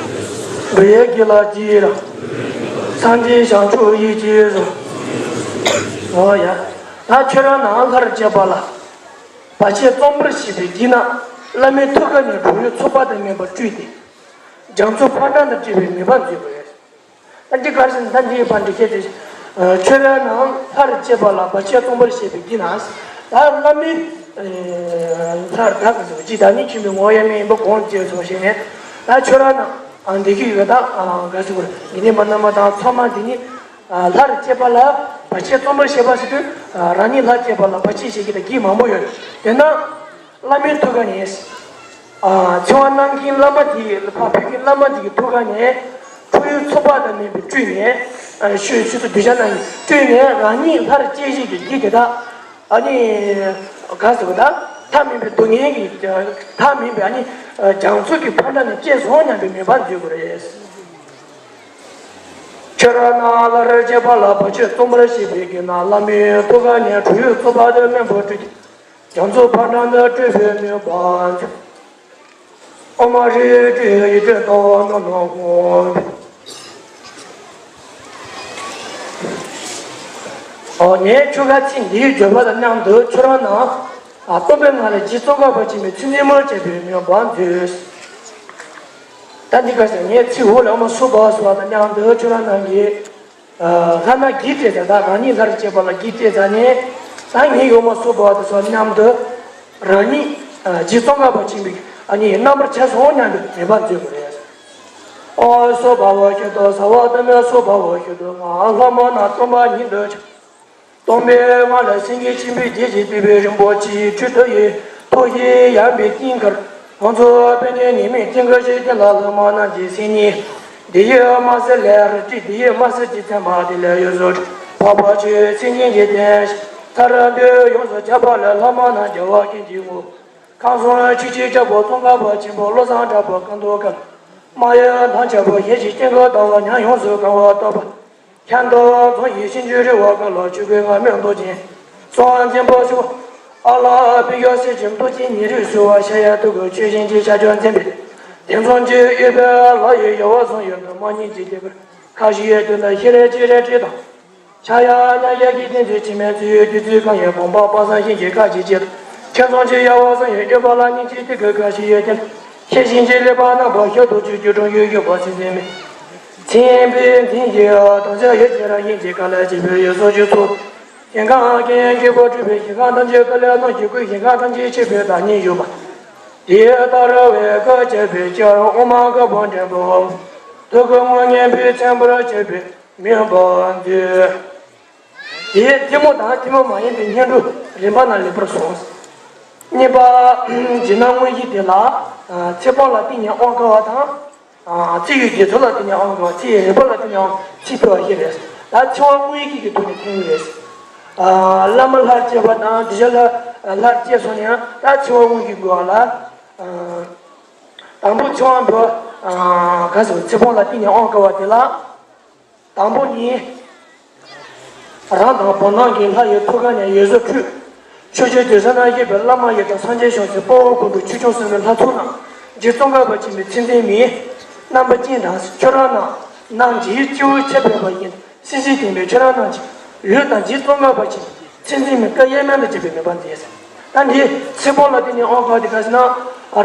འགྲོ་ཡི་དགེ་ལ་རྗེས་རང་། སངས་རྒྱས་བྱང་ཆུབ་ཡིད་ཀྱིས་བཟུང་། འོ་ཡ། ད་ཁྱོད་རང་ནང་སླར་སྐྱེས་པ་ལ། བར་ཆད་རྩོམ་པར་བྱེད་པའི་དགེ་རྣམས། བླ་མའི་ཐུགས་ཀ་ནས་འགྲོ་བའི་ཚོགས་པ་དང་ལྡན་པར་སྤྲུལ་ཏེ། རྒྱ་མཚོ་ཕོ་བྲང་དང་བཅས་པའི་མེ་འབར་མཛད་པ་ཡིན། ད་འདི་ག་རེ་ཟེར་ན་ད་འདིའི་བར་འདི་ཁྱེད་ཀྱིས། ཁྱོད་རང་ནང་སླར་སྐྱེས་པ་ལ་བར་ཆད་རྩོམ་པར་བྱེད་པའི་དགེ་རྣམས། ད་བླ་མའི་སླར་ད་ག་ཟེར་བ་ཅི་ད་ནི་ཁྱིམ་པའི་ངོ་ཡ་མེད་ཡིན་པ་གོང་བཅས་སོ་ཞེས་ནས། ད་ཁྱོད་རང་ནང་འདི་གི་ཡོད་ད་ག་ཟེར་བ་དགེ་འདུན་པ་རྣམ་པ་དང་ཚང་མ་འདི་ནི། སླར་སྐྱེས་པ་ལ་བར་ཆད་རྩོམ་པར་བྱེད་པ་ཟེར་དུས། རང་ཉིད་སླར་སྐྱེས་པ་ལ་བར་ཆད་བྱེད་ཀྱི་དང་གི་མང་པོ་ཡོད། དེ་ན་བླ་མའི་ཐུགས་ཀ་ནས། འཚེ་བ་གནང་མཁན་བླ་མ་དེ་ཕར་ཕུད་མཁན་བླ་མ་དེ་གི་ཐུགས་ཀ་ནས། འཁྲུལ་བའི་ཚོགས་པ་དང་ལྡན་པའི་སྤྲུལ་ནས། ཤུལ་ཤུལ་དུ་གདུལ་བྱ་རྣམས་ཀྱི་སྤྲུལ་ནས་རང་ཉིད་སླར་སྐྱེ་བྱེད་ཀྱི་དགེ་དེ་དག་ཨ་ནི། ག་ཟེར་བ་ད། མཐའ་མིན་པའི་སྡུག་བསྔལ་གྱི། མཐའ་མིན་པའི་ཨ་ནི། རྒྱ་མཚོ་གི་ཕོ་བྲང་ནས་སྐྱེས་སོང་སྙམ་པའི་མོས་པ་མཛད་དགོས་རེད། ཁྱོད་རང་ནང་སླར་སྐྱེས་པ་ལ་བར་ཆད་རྩོམ་པར་བྱེད་པའི་དགེ་རྣམས། བླ་མའི་ཐུགས་ཀ་ནས། འཁྲུལ་བའི་ཚོགས་པ་དང་ལྡན་པར་སྤྲུལ་ཏེ། རྒྱ་མཚོ་ཕོ་བྲང་དུ་སྤྲུལ་པའི་མོས་པ་མཛོད། ཨོཾ་རིག་ཡིད་སྤྲོས་ཡེ་ཤེས་ཟླ་བ་ནམ་མཁའ་ཧཱུྃ། ཨོ་ངས་ཆོ་ག་ཚིག་འདིའི་བརྗོད་པ་དང་མཉམ་དུ་ཁྱོད་རང་ནང་སྟོན་པའི་ངང་ལས་རྗེ་ཙོང་ཁ་པ་ཆེན་པོའི་ཚུལ་འཛིན་མར་བཅས་པའི་མོས་པ་མཛོད། ད་འདི་ག་ཟེར་ངས་ཚིག་འོག་ལ་ཨོཾ་སྭ་བྷཱ་ཝ་སྭཱ་ཧཱ་དང་མཉམ་དུ་ཁྱོད་རང་ནང་གི་ལྷ་ན་གིས་སྤྲས་ད་ད་རང་ཉིད་སླར་སྐྱེས་པ་ལ་གིས་སྤྲས་ད་ནས། ད་ངས་ཡོད་ཨོཾ་སྭ་བྷཱ་ཝ་དང་སོགས་མཉམ་དུ་རང་ཉིད་རྗེ་ཙོང་ཁ་པ་ཆེན་པོའི་ཨ་ནི་རྣམ་པར་བྱས་སོང་སྙམ་པའི་མོས་པ་མཛོད་དགོས་རེད། ཨོཾ་སྭ་བྷཱ་ཝ་ཤུདྡྷ་སརྦ་དྷརྨ་སྭ་བྷཱ་ཝ་ཤུདྡྷོ་ང་། ལྷ་མ་ན་སྟོན་པ་ཉིད་དུ་ཆགས། སྟོན་པའི་ངང་ལས་སེང་གེ་ཆེན་པོའི་རྒྱལ་གྱི་བསྟོད་པའི་རིན་པོ་ཆེའི་ཁྲོད་དུ་ཡི་ཐོག་བཞིའི་ཡངས་པའི་སྟེང་ཁར། ང་ཚོ་དཔལ་ལྡན་ཉི་མའི་སྟེང་ཁར་ཞིག་སྟེང་ལ་ལྷ་མ་ན་གྱི་སེང་གེ། འདི་ཡི་དམར་སེར་ལས་རལ་གྲི། འདི་ཡི་དམར་སེར་གྱི་མཚན་མ། འདི་ལས་འོད་ཟེར་འཕྲོས། འཕགས་པ་ཁྱོད་སེང་གེ་འཇིག་རྟེན་ཞིང་། མཐར་ཐུག་ཡོངས་སུ་ཁྱབ་པ་ལས། ལྷ་མ་ན་རྒྱལ་བ་ཀུན་གྱི་ངོ་བོ། ཁམས་གསུམ་ཆོས་ཀྱི་རྒྱལ་པོ་ཙོང་ཁ་པ་ཆེན་པོ། བློ་བཟང་གྲགས་པ་ཀུན་ཏུ་དགའ། རྨ་ཡི་དམ་ཆེན་པོ་ཞལ་གཅིག་སྟེང་གི་ཟླ་བ། ཉ་ཡོངས་སུ་གང་བ་ལྟ་བུ། ཁྱད་དུ་འཕགས་པའི་ཞིང་བཅུ་རི་བོ་ཀ་ལ། ཆོས་ཀུན་དབྱེར་མེད་རྡོ་རྗེ་སེང་གེ། སྲོག་འཛིན་པ་ཞི་བ་ཨ་ལ་པི་ཡ། གསེར་གྱི་མདོག་ཅན་ཉི་རིགས་སུ་བ། ཤཱཀྱ་ཐུབ་པའི་ཆོས་བཞིན་གྱི་ཤཱཀྱ་འཛིན་པའི། དེ་མཚུངས་ཀྱི་ཡོད་པའི་ལྷ་ཡི་ཡུལ་བ་གསུམ་ཡོད་དུ་མ་ཉིད་ཀྱི་དེ་ཁར། ཁ་བཞི་ཡི་སྟེང་དུ་ཤེལ་ལེ་ཅི་རེ་བྲིས་དང་། ཕྱག་གཡས་གཡོན་གཡས་ཀྱི་སྟེང་དུ་འཆི་མེད་མཚོ་ཡི་བདུད་རྩི་གང་ཡིན། བུམ་པ་དཔག་བསམ་ཤིང་གི་ཁ་བཞི་བཅས་དང་། ཁྱེད་ཚོང་ཆེ་ཡ་བ་གསུམ་ཡི་གཡོན་པ་ལ་ཉིན་གཅིག་དེ་ཁའི་ཁ་བཞི་ཡི་སྟེང་དུ། ཤེས་བཞིན་གྱི་ཀླད་པ་རྣམ་པ་བཞི། རྡོ་རྗེ་སྐྱིལ་ཀྲུང་ཡོད་ཡོད་པ་ཚེ་འཛིན་མའི། མཚན་དཔེ་འཛིན་གྱི་དམ་ཚིག་ཡོད་ཅེས་རང་བཞིན་གྱི་དཀའ་ལས་བྱེད་པའི་ཡུལ་སོགས་ཀྱི་ཚོགས། ཞིང་ཁམས་ཀྱི་རྒྱལ་པོ་སྤྲུལ་པའི་ཞིང་ཁམས་ཐམས་ཅད་ཀུན་ལས་རྣམ་ཤེས་ཀུན། ཞིང་ཁམས་ཐམས་ཅད་ཆེན་པོའི་བདག་ཉིད་ཡོད་པ། དེ་ལྟར་བའི་བཀའ་སྩལ་པའི་ཕྱིར། ཨོཾ་ཨཱཿཧཱུྃ་བཛྲ་བྷཱུ་ཏི་ཀུ་ཧུ་མཉན་པའི་མཚན་པོར་བྱས་པའི་མོས་པ་མཛོད། དེའི་ཐུན་མོང་དང་ཐུན་མོང་མ་ཡིན་པའི་བསྙེན་སྒྲུབ་རིམ་པ་རྣམས་ལེགས་པར་གསུངས། གཉིས་པ། རྗེས་གནང་དངོས་གཞི་དེ་ལ། ཚེ་སྤོང་ལ་བརྟེན་ནས་དབང་བསྐུར་བ་དང་། ཚེ་ཡི་དགེ་ཚོགས་ལ་བརྟེན་ནས་དབང་བསྐུར་བ། ཚེ་ཡི་རིག་པ་ལ་བརྟེན་ནས་དབང་ཚེ་འཕོས་པ་བཞི་རེད། ད་ཚེ་དབང་དངོས་གཞི་གི་ཐོག་ནས་ཐོན་ཡོད་རེད། བླ་མ་སླར་སྐྱེས་པ་དང་གདུལ་བྱ་སླར་སྐྱེས་སོང་ནས་ད་ཚེ་དབང་དངོས་གཞི་དགོས་པ་ལ། དང་པོ་ཚེ་དབང་དུ། ག་ཟེར་ཚེ་སྤོང་ལ་བརྟེན་ནས་དབང་བསྐུར་བ་དེ་ལ། དང་པོ་ནི། རང་དང་བོ་ནང་གི་ལྷ་ཡི་ཐུགས་ཀ་ནས་འོད་ཟེར་འཕྲོས། ཕྱོགས་བཅུའི་དུད་འགྲོ་རྣམས་ཞེས་པའི་བླ་མ་ཡི་དམ་སངས་རྒྱས་བྱང་སེམས་དཔའ་བོ་དགོངས་གྲུབ་ཆོས་སྐྱོང་གསུམ་ལྷ་ཚོགས་རྣམས། རྗེ་ཙོང་ཁ་པ་ཆེན་པོའི་མཚན་འཛིན་མའི། རྣམ་པ་ཅན་དང་ཁྱོད་རང་རྣམས། ནང་གི་སྤྱི་བོར་ཁྱབ་པའི་བ་ཡིན། སྲིད་ཞིའི་སྟེང་པའི་ཁྱོད་རང་རྣམས་ཀྱི། ལུས་དང་རྗེ་ཙོང་ཁ་པ་ཆེན་པོའི་མཚན་འཛིན་མའི་བཀའ་གཡེར་མ་དང་བཅས་པའི་མོས་པ་མཛད། ད་འདི་ཚེ་སྤོང་ལ་བརྟེན་ནས་དབང་བསྐུར་བ་དེ་ག་ཟེར་ན།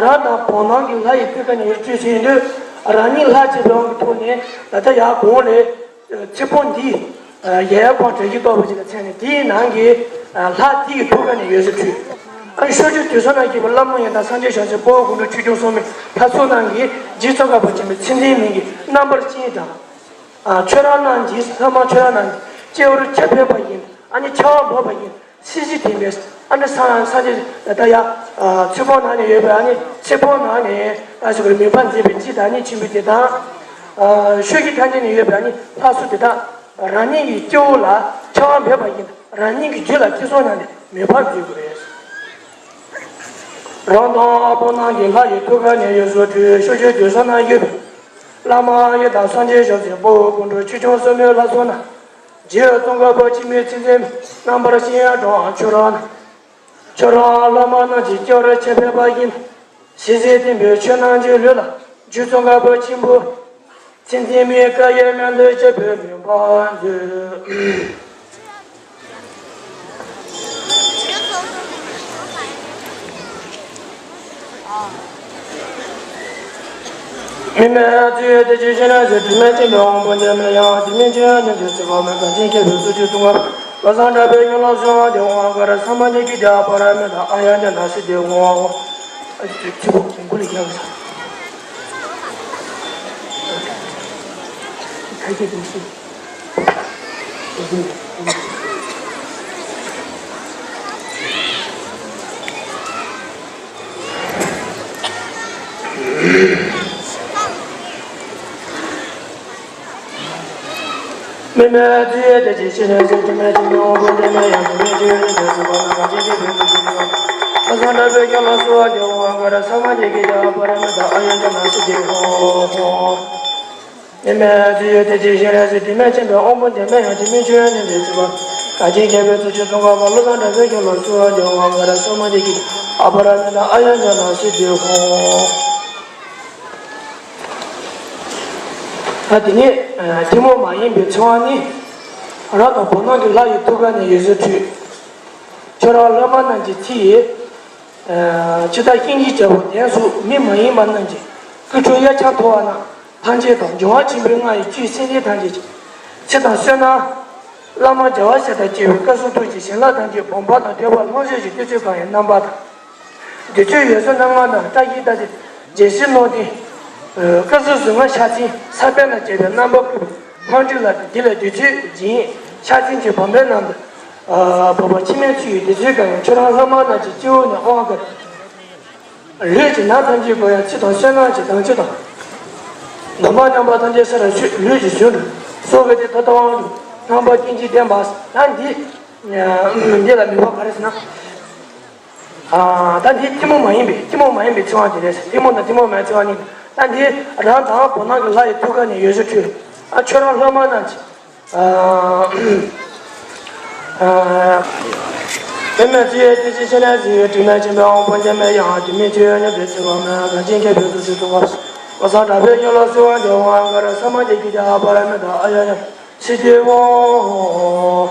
རང་དང་བོ་ནང་གི་ལྷ་ཡི་ཐུགས་ཀ་ནས་འོད་འཕྲོས་ཟིན་དུས། རང་ཉིད་ལྷར་བཅས་པའི་དབང་གི་ཐོག་ནས་ད་ལྟ་ཡར་གོང་ལས། ཚེ་སྤོང་འདི། ཡལ་ག་གང་བྲལ་གྱི་རྟོགས་པ་ཅིག་ལ་མཚན་ནས་དེའི་ནང་གི། ལྷ་དེ་ཡི་ཐུགས་ཀ་ནས་འོད་ཟེར་འཕྲོས། ཨ་ནི་ཕྱོགས་བཅུའི་དུད་འགྲོ་རྣམས་ཞེས་པའི་བླ་མ་ཡི་དམ་སངས་རྒྱས་བྱང་སེམས་དཔའ་བོ་དགོངས་གྲུབ་ཆོས་སྐྱོང་གསུམ་ལྷ་ཚོགས་རྣམས་ཀྱི་རྗེ་ཙོང་ཁ་པ་ཆེན་པོའི་མཚན་འཛིན་མའི་རྣམ་པར་ཅན་དང་། ཁྱོད་རང་རྣམས་ཀྱི་ལྷ་མ་ཁྱོད་རང་རྣམས་ཀྱི་སྤྱི་བོར་ཁྱབ་པའི་བ་ཡིན། ཨ་ནི་ཁྱབ་པ་འབབ་པ་ཡིན། སྲིད་ཞིའི་སྟེང་པའི་ ཨ་ནི་སངས་སངས་རྒྱས་ད་ཡ་ཚེ་ཕོ་ནང་ནས་ཡོད་པའི་ཨ་ནི་ཚེ་ཕོ་ནང་ནས་ད་ཞིག་གི་མོས་པ་མཛད་པའི་སྤྱི་དང་ཉིད་ཆེན་པོ་དེ་དང་། ཆོས་ཀྱི་ཐམས་ཅད་ནས་ཡོད་པའི་ཨ་ནི་ལྷ་སུ་དེ་དག་རང་ཉིད་ཀྱི་སྐྱེ་བོ་ལ་ཁྱབ་པ་མེད་པ་ཡིན། རང་ཉིད་ཀྱི་རྒྱུད་ལ་ཐེ་ཚོམ་མྱངས་ཏེ་མོས་པ་མཛད་དགོས་རེད། རང་དང་པོ་ནང་གི་ལྷ་ཡི་ཐུགས་ཀ་ནས་ཡོངས་སུ་སྤྲུལ་ཕྱོགས་བཅུ་དུས་གསུམ་ན་ཡོད་པའི་བླ་མ་ཡི་དམ་སངས་རྒྱས་བྱང་སེམས་དཔའ་བོ་དགོངས་གྲུབ་ཆོས་སྐྱོང་སྲུང་མའི་ལྷ་ཚོགས་རྣམས། རྗེ་ཙོང་ཁ་པ་ཆེན་པོའི་ཚུལ་འཛིན་རྣམ་པར་ཤེས་ཡོན་དང་ཆོས་ར་ཆོས་ར་བླ་མ་རྣམས་ཀྱི་སྐྱབས་རུ་ཆེན་པོ་པ་ཡིན། ཞེས་བསྟན་པའི་ཆོས་རྣམས་ཀྱི་ལུས་ལ་རྗེ་ཙོང་ཁ་པ་ཆེན་པོ་ཚུལ་འཛིན་མའི་བཀའ་ཡི་སྨོན་འདུན་བྱེད་པའི་མོས་པ་མཛོད། མི་མེད་ཚུལ་དེ་ཅི་ཞིག་ན་ཞེས་དྲི་མེད་ཅན་དུ་དབང་པོ་འདས་མེད་ཡང་དྲི་མེད་ཆོས་ཉིད་ཀྱི་ཚིག་པ་མེད་གང་ཅན་མཁས་པའི་སོ་སྐྱེ་ཙོང་ཁ་པ་བློ་བཟང་གྲགས་པའི་ཡུམ་ལ་གསོལ་བ་འདེབས། དབང་གར་ས་མ་ཉིད་ཀྱི་རྒྱ་པ་ར་མི་དང་ཨ་ཡ་ཉ་ན་སི་དེ་འོང་། ཨ་ཅེ་ཚིག་པོ་མགོ་ལ་རྒྱག་ས། ཁ་ཁྱེར་དུ་སུ། མི་མེད་ཚུལ་དེ་ཅི་ཞིག་ན་ཞེས་དྲི་མེད་ཅན་དུ་དབང་པོ་འདས་མེད་ཡང་དྲི་མེད་ཆོས་ཉིད་ཀྱི་ཚིག་པ་མེད་གང་ཅན་མཁས་པའི་སོ་སྐྱེ་ཙོང་ཁ་པ་བློ་བཟང་གྲགས་པའི་ཡུམ་ལ་གསོལ་བ་འདེབས། དབང་གར་ས་མ་ཉིད་ཀྱི་རྒྱ་པ་ར་མི་དང་ཨ་ཡ་ཉ་ན་སི་དེ་འོང་། མི་མེད་ཚུལ་དེ་ཅི་ཞིག་ན་ཞེས་དྲི་མེད་ཅན་དུ་དབང་པོ་འདས་མེད་ཡང་དྲི་མེད་ཆོས་ཉིད་ཀྱི་ཚིག་པ་གང་ཅན་མཁས་པའི་སོ་སྐྱེ་ཙོང་ཁ་པ་བློ་བཟང་གྲགས་པའི་ཡུམ་ལ་གསོལ་བ་འདེབས། དབང་གར་ས་མ་ཉིད་ཀྱི་རྒྱ་པ་ར་མི་དང་ཨ་ཡ་ཉ་ན་སི་དེ་འོང་། ད་དེ་ནས་ཐུན་མོང་མ་ཡིན་པའི་ཚེ་དབང་ནི། རང་དང་བར་སྣང་གི་ལྷ་ཡི་ཐུགས་ཀ་ནས་ཡོངས་སུ་སྤྲུལ། ཁྱོད་རང་བླ་མ་རྣམས་ཀྱི་ཚིག་ཡིན། ཇི་ལྟར་གཤིན་རྗེའི་རྒྱལ་པོ་གདན་སོགས་མི་མ་ཡིན་པ་རྣམས་ཀྱི་སྐུ་ཁྲོ་གཡས་ཁྱབ་ཐོབ་པ་རྣམས་ཐམས་ཅད་དང་འབྱུང་བ་ཆེན་པོའི་མངའ་ཡི་བཅུད་སེམས་ཅན་ཐམས་ཅད་ཀྱི་ཚེ་དང་བསོད་ནམས། བླ་མ་རྒྱལ་བ་སྲས་དང་བཅས་པའི་བཀའ་སྲུང་ཐུགས་ཀྱི་བྱིན་རླབས་ཐམས་ཅད་སྦོམ་པ་དང་ཐེག་པ་ལྷུང་བཟེད་ཀྱི་བསྟོད་ཚིག་གང་ཡིན་རྣམ་པ་དང་། བདུད་རྩི་འོད་ཟེར་སྣ་ལྔ་དང་བཀྲ་ཤིས་རྟགས་བརྟན་རྒྱལ་སྲིད་ཀློང་རྟེན། བཀའ་སྲུང་གཟུངས་སྔགས་ཕྱག་མཚན་ས་པཎ་དང་བཅས་པའི་རྣམ་པར་བཀོད་པའི་ལྷུན་གྲུབ་ལ་འདི་ལ་བདུད་རྩིའི་སྦྱིན་ཕྱག་མཚན་གྱི་བུམ་པའི་ནང་དུ། བོད་པ་འཆི་མེད་ཚུལ་གྱི་བདུད་རྩིའི་གང་ཡང་ཁྱོད་རང་ལྷ་མ་རྣམས་ཀྱི་སྤྱི་བོ་ནས་དབང་བསྐུར། ལུས་ཀྱི་ནད་ཐམས་ཅད་ཀུན་ཡང་ཚེ་དང་བསོད་ནམས་ཀྱི་དྭངས་བཅུད་དང་། ནད་པ་མཉམ་པ་ཐམས་ཅད་སེལ་ལ་མཆོད། ལུས་ཀྱི་གཞུང་དུ་གསོལ་བའི་དེ་ད་ལྟ་དབང་དུ་རྣམ་པ་ཀུན་གྱིས་བདེན་པ་ད་འདི། འདི་ལ་མོས་པ་ག་རེ་ཟེར་ན། ད་འདི་ཐུན་མོང་མ་ཡིན་པའི་ཐུན་མོང་མ་ཡིན་པའི་ཚེ་དབང་དེ་རེད། ཐུན་མོང་དང་ཐུན་མོང་མ་ཡིན་ཚེ་དབང་གཉིས། ད་འདི་རང་དང་བར་སྣང་གི་ལྷ་ཡི་ཐུགས་ཀ་ནས་ཡོངས་སུ་སྤྲུལ། ཨ་ཁྱོད་རང་ལྷ་མ་རྣམས་ཀྱི། དེ་ནས་ཚེ་དེ་ཅི་ཞིག་ན་ཞེས་དྲི་མེད་ཅན་དུ་དབང་པོ་འདས་མེད་ཡང་དྲི་མེད་ཆོས་ཉིད་ཀྱི་ཚིག་པ་མེད་གང་ཅན་མཁས་པའི་སོ་སྐྱེ་ཙོང་ཁ་པ་བློ་བཟང་གྲགས་པའི་ཡུམ་ལ་གསོལ་བ་འདེབས། དབང་གར་ས་མ་ཉིད་ཀྱི་རྒྱ་པ་ར་མི་དང་ཨ་ཡ་ཉ་ན་སི་དེ་འོང་།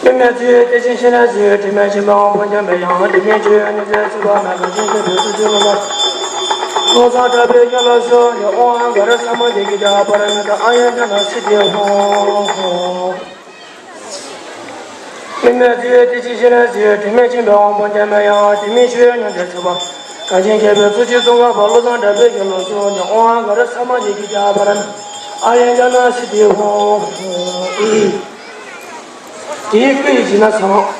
མི་མེད་ཚུལ་དེ་ཅི་ཞིག་ན་ཞེས་དྲི་མེད་ཅན་དུ་དབང་པོ་འདས་མེད་ཡང་དྲི་མེད་ཆོས་ཉིད་ཀྱི་ཚིག་པ་མེད་གང་ཅན་མཁས་པའི་སོ་སྐྱེ་ཙོང་ཁ་པ་བློ་བཟང་གྲགས་པའི་ཡུམ་ལ་གསོལ་བ་འདེབས། དབང་གར་ས་མ་ཉིད་ཀྱི་རྒྱ་པ་ར་མི་དང་ཨ་ཡ་ཉ་ན་སི་དེ་འོང་། མི་མེད་ཚུལ་དེ་ཅི་ཞིག་ན་ཞེས་དྲི་མེད་ཅན་དུ་དབང་པོ་འདས་མེད་ཡང་དྲི་མེད་ཆོས་ཉིད་ཀྱི་ཚིག་པ་གང་ཅན་མཁས་པའི་སོ་སྐྱེ་ཙོང་ཁ་པ་བློ་བཟང་གྲགས་པའི་ཡུམ་ལ་གསོལ་བ་འདེབས། དབང་གར་ས་མ་ཉིད་ཀྱི་རྒྱ་པ་ར་མི་ཨ་ཡ་ཉ་ན་སི་དེ་འོང་། དེའི་སྐུ་ཡི་བྱིན་རླབས་ཚང་།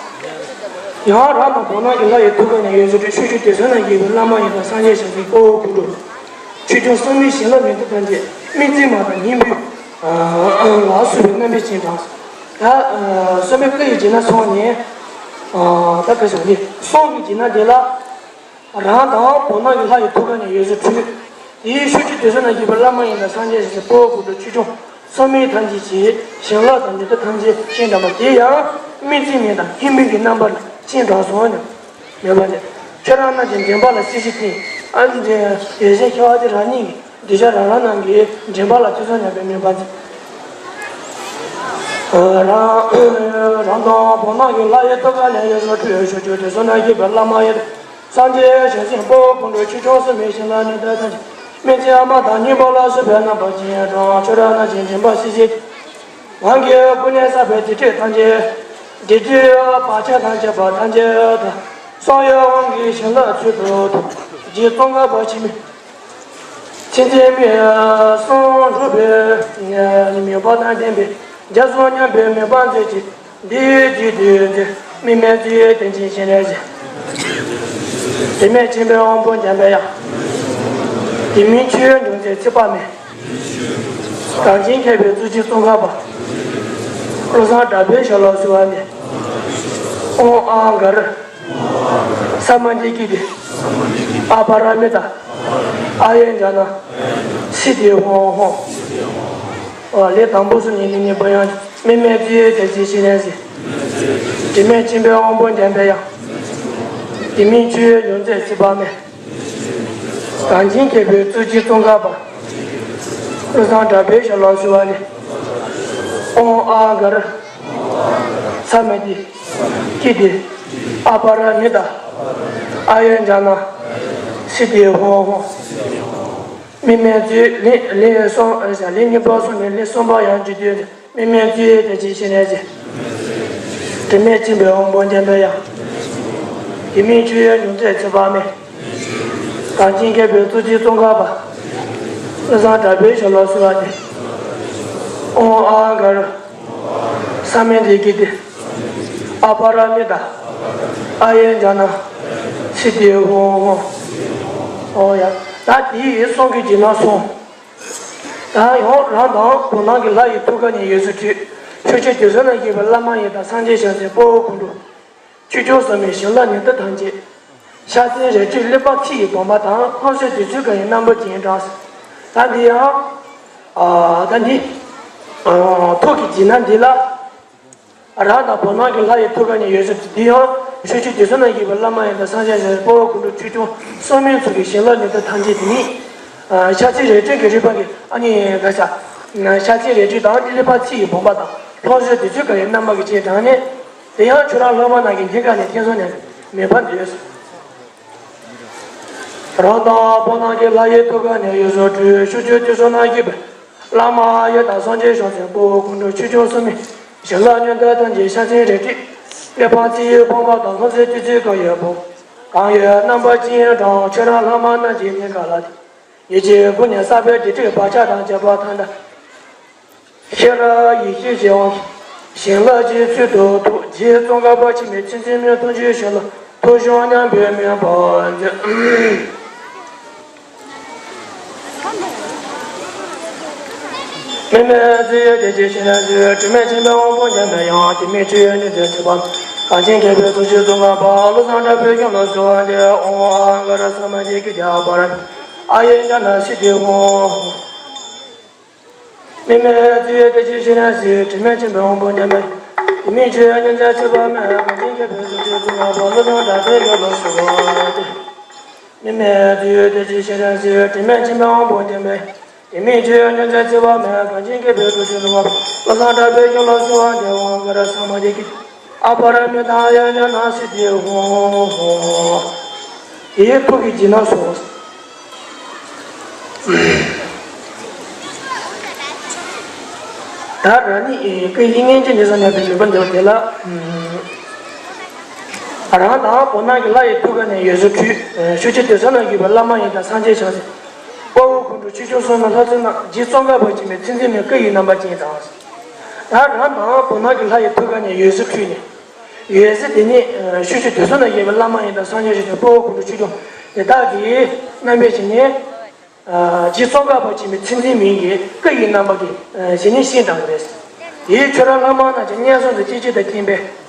ཡང་རང་དང་བར་སྣང་གི་ལྷ་ཡི་ཐུགས་ཀ་ནས་ཡོངས་སུ་སྤྲུལ། ཕྱོགས་བཅུ་དུས་གསུམ་ན་ཡོད་པའི་བླ་མ་ཡི་དམ་སངས་རྒྱས་བྱང་སེམས་དཔའ་བོ་དགོངས་གྲུབ། ཆོས་སྐྱོང་སྲུང་མའི་བྱིན་རླབས་ཡོན་ཏན་ཐམས་ཅད་སྨིན་བྱེད་མ་དང་སྙིང་པོའི་ལ་སོགས་པའི་རྣམ་པས་སྤྱན་དྲངས་སོ། ད་སྲུང་མའི་སྐུ་ཡི་བྱིན་རླབས་ཚང་ནས། ད་ག་ཟེར་ནི་གསུང་གི་བྱིན་རླབས་དེ་ལ། རང་དང་བར་སྣང་གི་ལྷ་ཡི་ཐུགས་ཀ་ནས་ཡོངས་སུ་སྤྲུལ། དེའི་ཕྱོགས་བཅུ་དུས་གསུམ་ན་བཞུགས་པའི་བླ་མ་ཡི་དམ་སངས་རྒྱས་ཞེས་སོགས་དཔའ་བོ་དགོངས་གྲུབ་ཆོས་སྐྱོང་སྲུང་མའི་ཐམས་ཅད་ཀྱི་བྱིན་རླབས་དང་ཡོན་ཏན་ཐམས་ཅད་སྤྱན་དྲངས་པ་དེ་ཡང་སྨིན་བྱེད་མེ་དང་སྙིང་པོའི་རྣམ་པར་སྤྱན་དྲངས་སོ་ནས། མེད་པ་ནས་ཁྱོད་རང་རྣམས་ཀྱི་འདྲེན་པ་ལ་སྲིད་ཞིའི་སྟེང་ཨ་ནི་ཡེ་ཤེས་ཁྱབ་པ་དེ་རང་ཉིད་ཀྱི་གདུལ་བྱ་རང་རང་རྣམས་ཀྱི་འདྲེན་པ་ལ་ཐོས་བསམ་སྙམ་པའི་མོས་པ་མཛད། རང་རང་དང་བར་སྣང་གི་ལྷ་ཡི་ཐུགས་ཀ་ནས་ཡོངས་སུ་སྤྲུལ། ཕྱོགས་བཅུ་དུས་གསུམ་ན་བཞུགས་པའི་བླ་མ་ཡི་དམ་སངས་རྒྱས་བྱང་སེམས་དཔའ་བོ་དགོངས་གྲུབ་ཆོས་སྐྱོང་སྲུང་མའི་བྱིན་རླབས་ཡོན་ཏན་ཐམས་ཅད་སྨིན་བྱེད་ཨ་མ་དང་སྙིང་པོ་ལ་སོགས་པའི་རྣམ་པ་ཅན་དང་ཁྱོད་རང་རྣམས་ཀྱི་འདྲེན་པ་སྲིད་ཞིའི་དབང་གིས་སྐུ་ནས་བསགས་པའི་སྡིག་སྒྲིབ་ཐམས་ཅད་སྡིག་སྒྲིབ་བག་ཆགས་དང་བཅས་པ་ཐམས་ཅད་དག་གསང་བའི་དབང་གིས་བྱིན་རླབས་ཚུལ་དུ་ཐོབ། རྗེ་ཙོང་ཁ་པ་ཆེན་པོའི་ཚུལ་འཛིན་མའི་གསུང་སྒྲུབ་པའི་མོས་པ་དང་ལྡན་པས་རྒྱ་མཚོ་མཉམ་པའི་མོས་པ་མཛོད་ཅིག་འདི་ཡི་རྗེས་ཟློས་མཛོད། དམིགས་མེད་རྩེ་ཡི་བསྟན་འཛིན་སྤྱན་རས་གཟིགས། དྲི་མེད་མཁྱེན་པའི་དབང་པོ་འཇམ་པའི་དབྱངས། དེ་མིན་ཆོས་འབྱུང་རྩལ་ཚིག་པ་མེད། གངས་ཅན་མཁས་པའི་གཙུག་གི་ཙོང་ཁ་པ། བློ་བཟང་གྲགས་པའི་ཞབས་ལ་གསོལ་བ་འདེབས། ཨོཾ་ཨཱཿཧཱུྃ་ག་རུ། ས་མ་ཏི་ཀི་ཏི། ཨ་པ་ར་མི་ཏ། ཨཱ་ཡེ་ཛྙཱ་ན། སིདྡྷི་ཧཱུྃ་ཧཱུྃ། ཨོ། ལས་དང་པོ་གསུམ་ནས་ནི་ནི་བུ་ཡང་། དམིགས་མེད་རྩེ་ཡི་བསྟན་འཛིན་སྤྱན་རས་གཟིགས། དྲི་མེད་མཁྱེན་པའི་དབང་པོ་འཇམ་པའི་དབྱངས། དེ་མིན་ཆོས་འབྱུང་རྩལ་ཚིག་པ་མེད། གངས་ཅན་མཁས་པའི་གཙུག་གི་ཙོང་ཁ་པ། བློ་བཟང་གྲགས་པའི་ཞབས་ལ་གསོལ་བ་འདེབས། ཨོཾ་ཨཱཿཧཱུྃ་ག་རུ། ས་མ་ཏི། ཀི་ཏི། ཨ་པ་ར་མི་ཏ། ཨཱ་ཡེ་ཛྙཱ་ན། སིདྡྷི་ཧཱུྃ་ཧཱུྃ། དམིགས་མེད་རྩེ་ལས་ལས་གསུམ་ལས་གཉིས་པ་གསུམ་ནས་ལས་གསུམ་པ་ཡང་རྗེས་ཟློས་མཛོད། དམིགས་མེད་རྩེ་ཡི་བསྟན་འཛིན་སྤྱན་རས་གཟིགས། དྲི་མེད་མཁྱེན་པའི་དབང་པོ་འཇམ་པའི་དབྱངས། དེ་མིན་ཆོས་འབྱུང་རྩལ་ཚིག་པ་མེད། གངས་ཅན་མཁས་པའི་གཙུག་གི་ཙོང་ཁ་པ། བློ་བཟང་གྲགས་པའི་ཞབས་ལ་གསོལ་བ་འདེབས། ཨོཾ་ཨཱཿཧཱུྃ་ག་རུ། ས་མ་ཏི་ཀི་ཏི། ཨ་པ་ར་མི་ཏ། ཨཱ་ཡེ་ཛྙཱ་ན། སིདྡྷི་ཧཱུྃ་ཧཱུྃ། ཨོ་ཡ། ད་དེའི་གསུང་གི་རྗེས་ན་གསུང་། ད་ཡང་རང་དང་བོད་ནང་གི་ལྷ་ཡི་ཐུགས་ཀ་ནས་འོད་ཟེར་འཕྲོས། ཕྱོགས་བཅུའི་དུད་སོལ་ན་བཞུགས་པའི་བླ་མ་ཡི་དམ་སངས་རྒྱས་བྱང་སེམས་དཔའ་བོ་དགོངས་གྲུབ། ཆོས་སྐྱོང་སྲུང་མའི་བྱིན་རླབས་ནུས་མཐུ་ཐམས་ཅད། ཤ་ཚའི་རལ་གྲིའི་གླེགས་བམ་ཚིག་གི་བུམ་པ་དང་། ལྷ་སྲིན་དུད་སོལ་གང་ཡིན་རྣམ་པ་ཅན་དྲངས། ད་འདི་ཡང་། ཨ། ད་འདི། ཨ། ཐུགས་ཀྱི་རྗེས་ན་འདི་ལ། རང་དང་བོད་ནང་གི་ལྷ་ཡི་ཐུགས་ཀ་ནས་འོད་ཟེར་འཕྲོས། འདི་ཡང་ཕྱོགས་བཅུའི་དུད་སོལ་ན་བཞུགས་པའི་བླ་མ་ཡི་དམ་སངས་རྒྱས་བྱང་སེམས་དཔའ་བོ་དགོངས་གྲུབ། ཆོས་སྐྱོང་སྲུང་མའི་ཚོགས་ཀྱི་བྱིན་རླབས་ནུས་མཐུ་ཐམས་ཅད་དེ་ཉིད། ཨ། ཤ་ཚའི་རལ་གྲི་གི་གླེགས་བམ་གྱི། ཨ་ནི་ག་ས། ཤ་ཚའི་རལ་གྲི་དང་གླེགས་བམ་ཚིག་གི་བུམ་པ་དང་། ལྷ་སྲིན་དུད་སོལ་གང་ཡིན་རྣམ་པ་ཅན་དྲངས་ནས། དེ་ཡང་ཁྱོད་རང་ལྷ་མ་ནང་གི་སྙིང་ག་ནས་ཐོན་སོང་ནས་མེ་འབར་འདོད། རང་དང་བོད་ནང་གི་ལྷ་ཡི་ཐུགས་ཀ་ནས་འོད་ཟེར་འཕྲོས། ཕྱོགས་བཅུའི་དུད་སོལ་ན་བཞུགས་པའི་བླ་མ་ཡི་དམ་སངས་རྒྱས་བྱང་སེམས་དཔའ་བོ་དགོངས་གྲུབ། ཆོས་སྐྱོང་སྲུང་མའི་བྱིན་རླབས་ནུས་མཐུ་ཐམས་ཅད། ཤ་ཚའི་རལ་གྲི་གླེགས་བམ་ཚིག་གི་བུམ་པ་དང་། ལྷ་སྲིན་དུད་སོལ་གང་ཡིན་བུམ། གང་ཡིན་རྣམ་པ་ཅན་དྲངས། ཁྱོད་རང་ལྷ་མ་རྣམས་ཀྱི་སྙིང་ག་ལ་ཐིམ། ཡིད་ཀྱི་སྒོ་ནས་བསགས་པའི་སྡིག་སྒྲིབ་བག་ཆགས་དང་བཅས་པ་ཐམས་ཅད། ཤེས་རབ་ཡེ་ཤེས་ཀྱི་དབང་གིས་བྱིན་རླབས་ཀྱི་ཚུལ་དུ་ཐོབ། རྗེ་ཙོང་ཁ་པ་ཆེན་པོའི་ཚུལ་འཛིན་མའི་ཐུགས་རྗེའི་བྱིན་རླབས་ཐོབ་བྱུང་སྙམ་པའི་སྨོན་པ་མཛོད། དམིགས་མེད་རྩེ་ཡི་བསྟན་འཛིན་སྤྱན་རས་གཟིགས། དྲི་མེད་མཁྱེན་པའི་དབང་པོ་འཇམ་པའི་དབྱངས། དེ་མིན་ཆོས་ཡི་ནུས་མཐུ་ཚིག་པ། གངས་ཅན་མཁས་པའི་གཙུག་གི་ཙོང་ཁ་པ། བློ་བཟང་གྲགས་པའི་ཞབས་ལ་གསོལ་བ་འདེབས། ཨོཾ་ཨཱཿཧཱུྃ་ག་རུ། ས་མ་ཏི་ཀི་ཏི། ཨ་པ་ར། ཨཱ་ཡེ་ཛྙཱ་ན། སིདྡྷི་ཧཱུྃ་ཧཱུྃ། དམིགས་མེད་རྩེ་ཡི་བསྟན་འཛིན་སྤྱན་རས་གཟིགས། དྲི་མེད་མཁྱེན་པའི་དབང་པོ་འཇམ་པའི། དེ་མིན་ཆོས་ཡི་ནུས་མཐུ་ཚིག་པ་མེད། གངས་ཅན་མཁས་པའི་གཙུག་གི་ཙོང་ཁ་པ། བློ་བཟང་གྲགས་པའི་ཞབས་ལ་གསོལ་བ་འདེབས། དམིགས་མེད་རྩེ་ཡི་བསྟན་འཛིན་སྤྱན་རས་གཟིགས། དྲི་མེད་མཁྱེན་པའི་དབང་པོ་འཇམ་པའི། དེ་མིན་ཆོས་ཡི་ནུས་མཐུ་ཚིག་པ་མེད། གངས་ཅན་མཁས་པའི་གཙུག་གི་ཙོང་ཁ་པ། བློ་བཟང་གྲགས་པའི་ཞབས་ལ་གསོལ་བ་འདེབས། ཨོཾ་ཨཱཿཧཱུྃ་ག་རུ། ས་མ་ཏི་ཀི་ཏི། ཨ་པ་ར་མི་ཏ། ཨཱ་ཡེ་ཛྙཱ་ན། སིདྡྷི་ཧཱུྃ་ཧཱུྃ། དེའི་ཐུགས་ཀྱི་རྗེས་ན་སོ། ད་རང་ཉིད་ཀྱི་སྙན་གྱི་ནི་སོ་ནས་པའི་ནུས་པ་འདི་བ་དེ་ལ། རང་དང་བོད་ནང་གི་ལྷ་ཡི་ཐུགས་ཀ་ནས་འོད་ཟེར་འཕྲོས། ཕྱོགས་བཅུའི་དུད་སོལ་ན་བཞུགས་པའི་བླ་མ་ཡི་དམ་སངས་རྒྱས་བྱང་སེམས་དཔའ་བོ་དགོངས་གྲུབ། ཆོས་སྐྱོང་སྲུང་མ་ལྷ་ཚོགས་རྣམས། རྗེ་ཙོང་ཁ་པ་ཆེན་པོའི་ཚུལ་འཛིན་མའི་སྐུ་ཡི་རྣམ་པ་ཅན་དང་། ད་རང་དང་བོད་ནང་གི་ལྷ་ཡི་ཐུགས་ཀ་ནས་འོད་ཟེར་འཕྲོས་ནས། འོད་ཟེར་དེ་ནི་ཕྱོགས་བཅུའི་དུད་སོལ་ན་བཞུགས་པའི་བླ་མ་ཡི་དམ་སངས་རྒྱས་བྱང་སེམས་དཔའ་བོ་དགོངས་གྲུབ། ཆོས་སྐྱོང་དེ་དག་གི་རྣམ་པའི་ཞལ་ནས། རྗེ་ཙོང་ཁ་པ་ཆེན་པོའི་ཚུལ་འཛིན་མའི་སྐུ་ཡི་རྣམ་པ་གི་ཞལ་ནས་བཤད་དྲངས་པ་རེད། དེའི་ཁྱོད་རང་ལྷ་མ་རྣམས་ཀྱི་སྙན་སེང་དུ་སྐྱེ་མཆེད་དང་ལྡན་པས།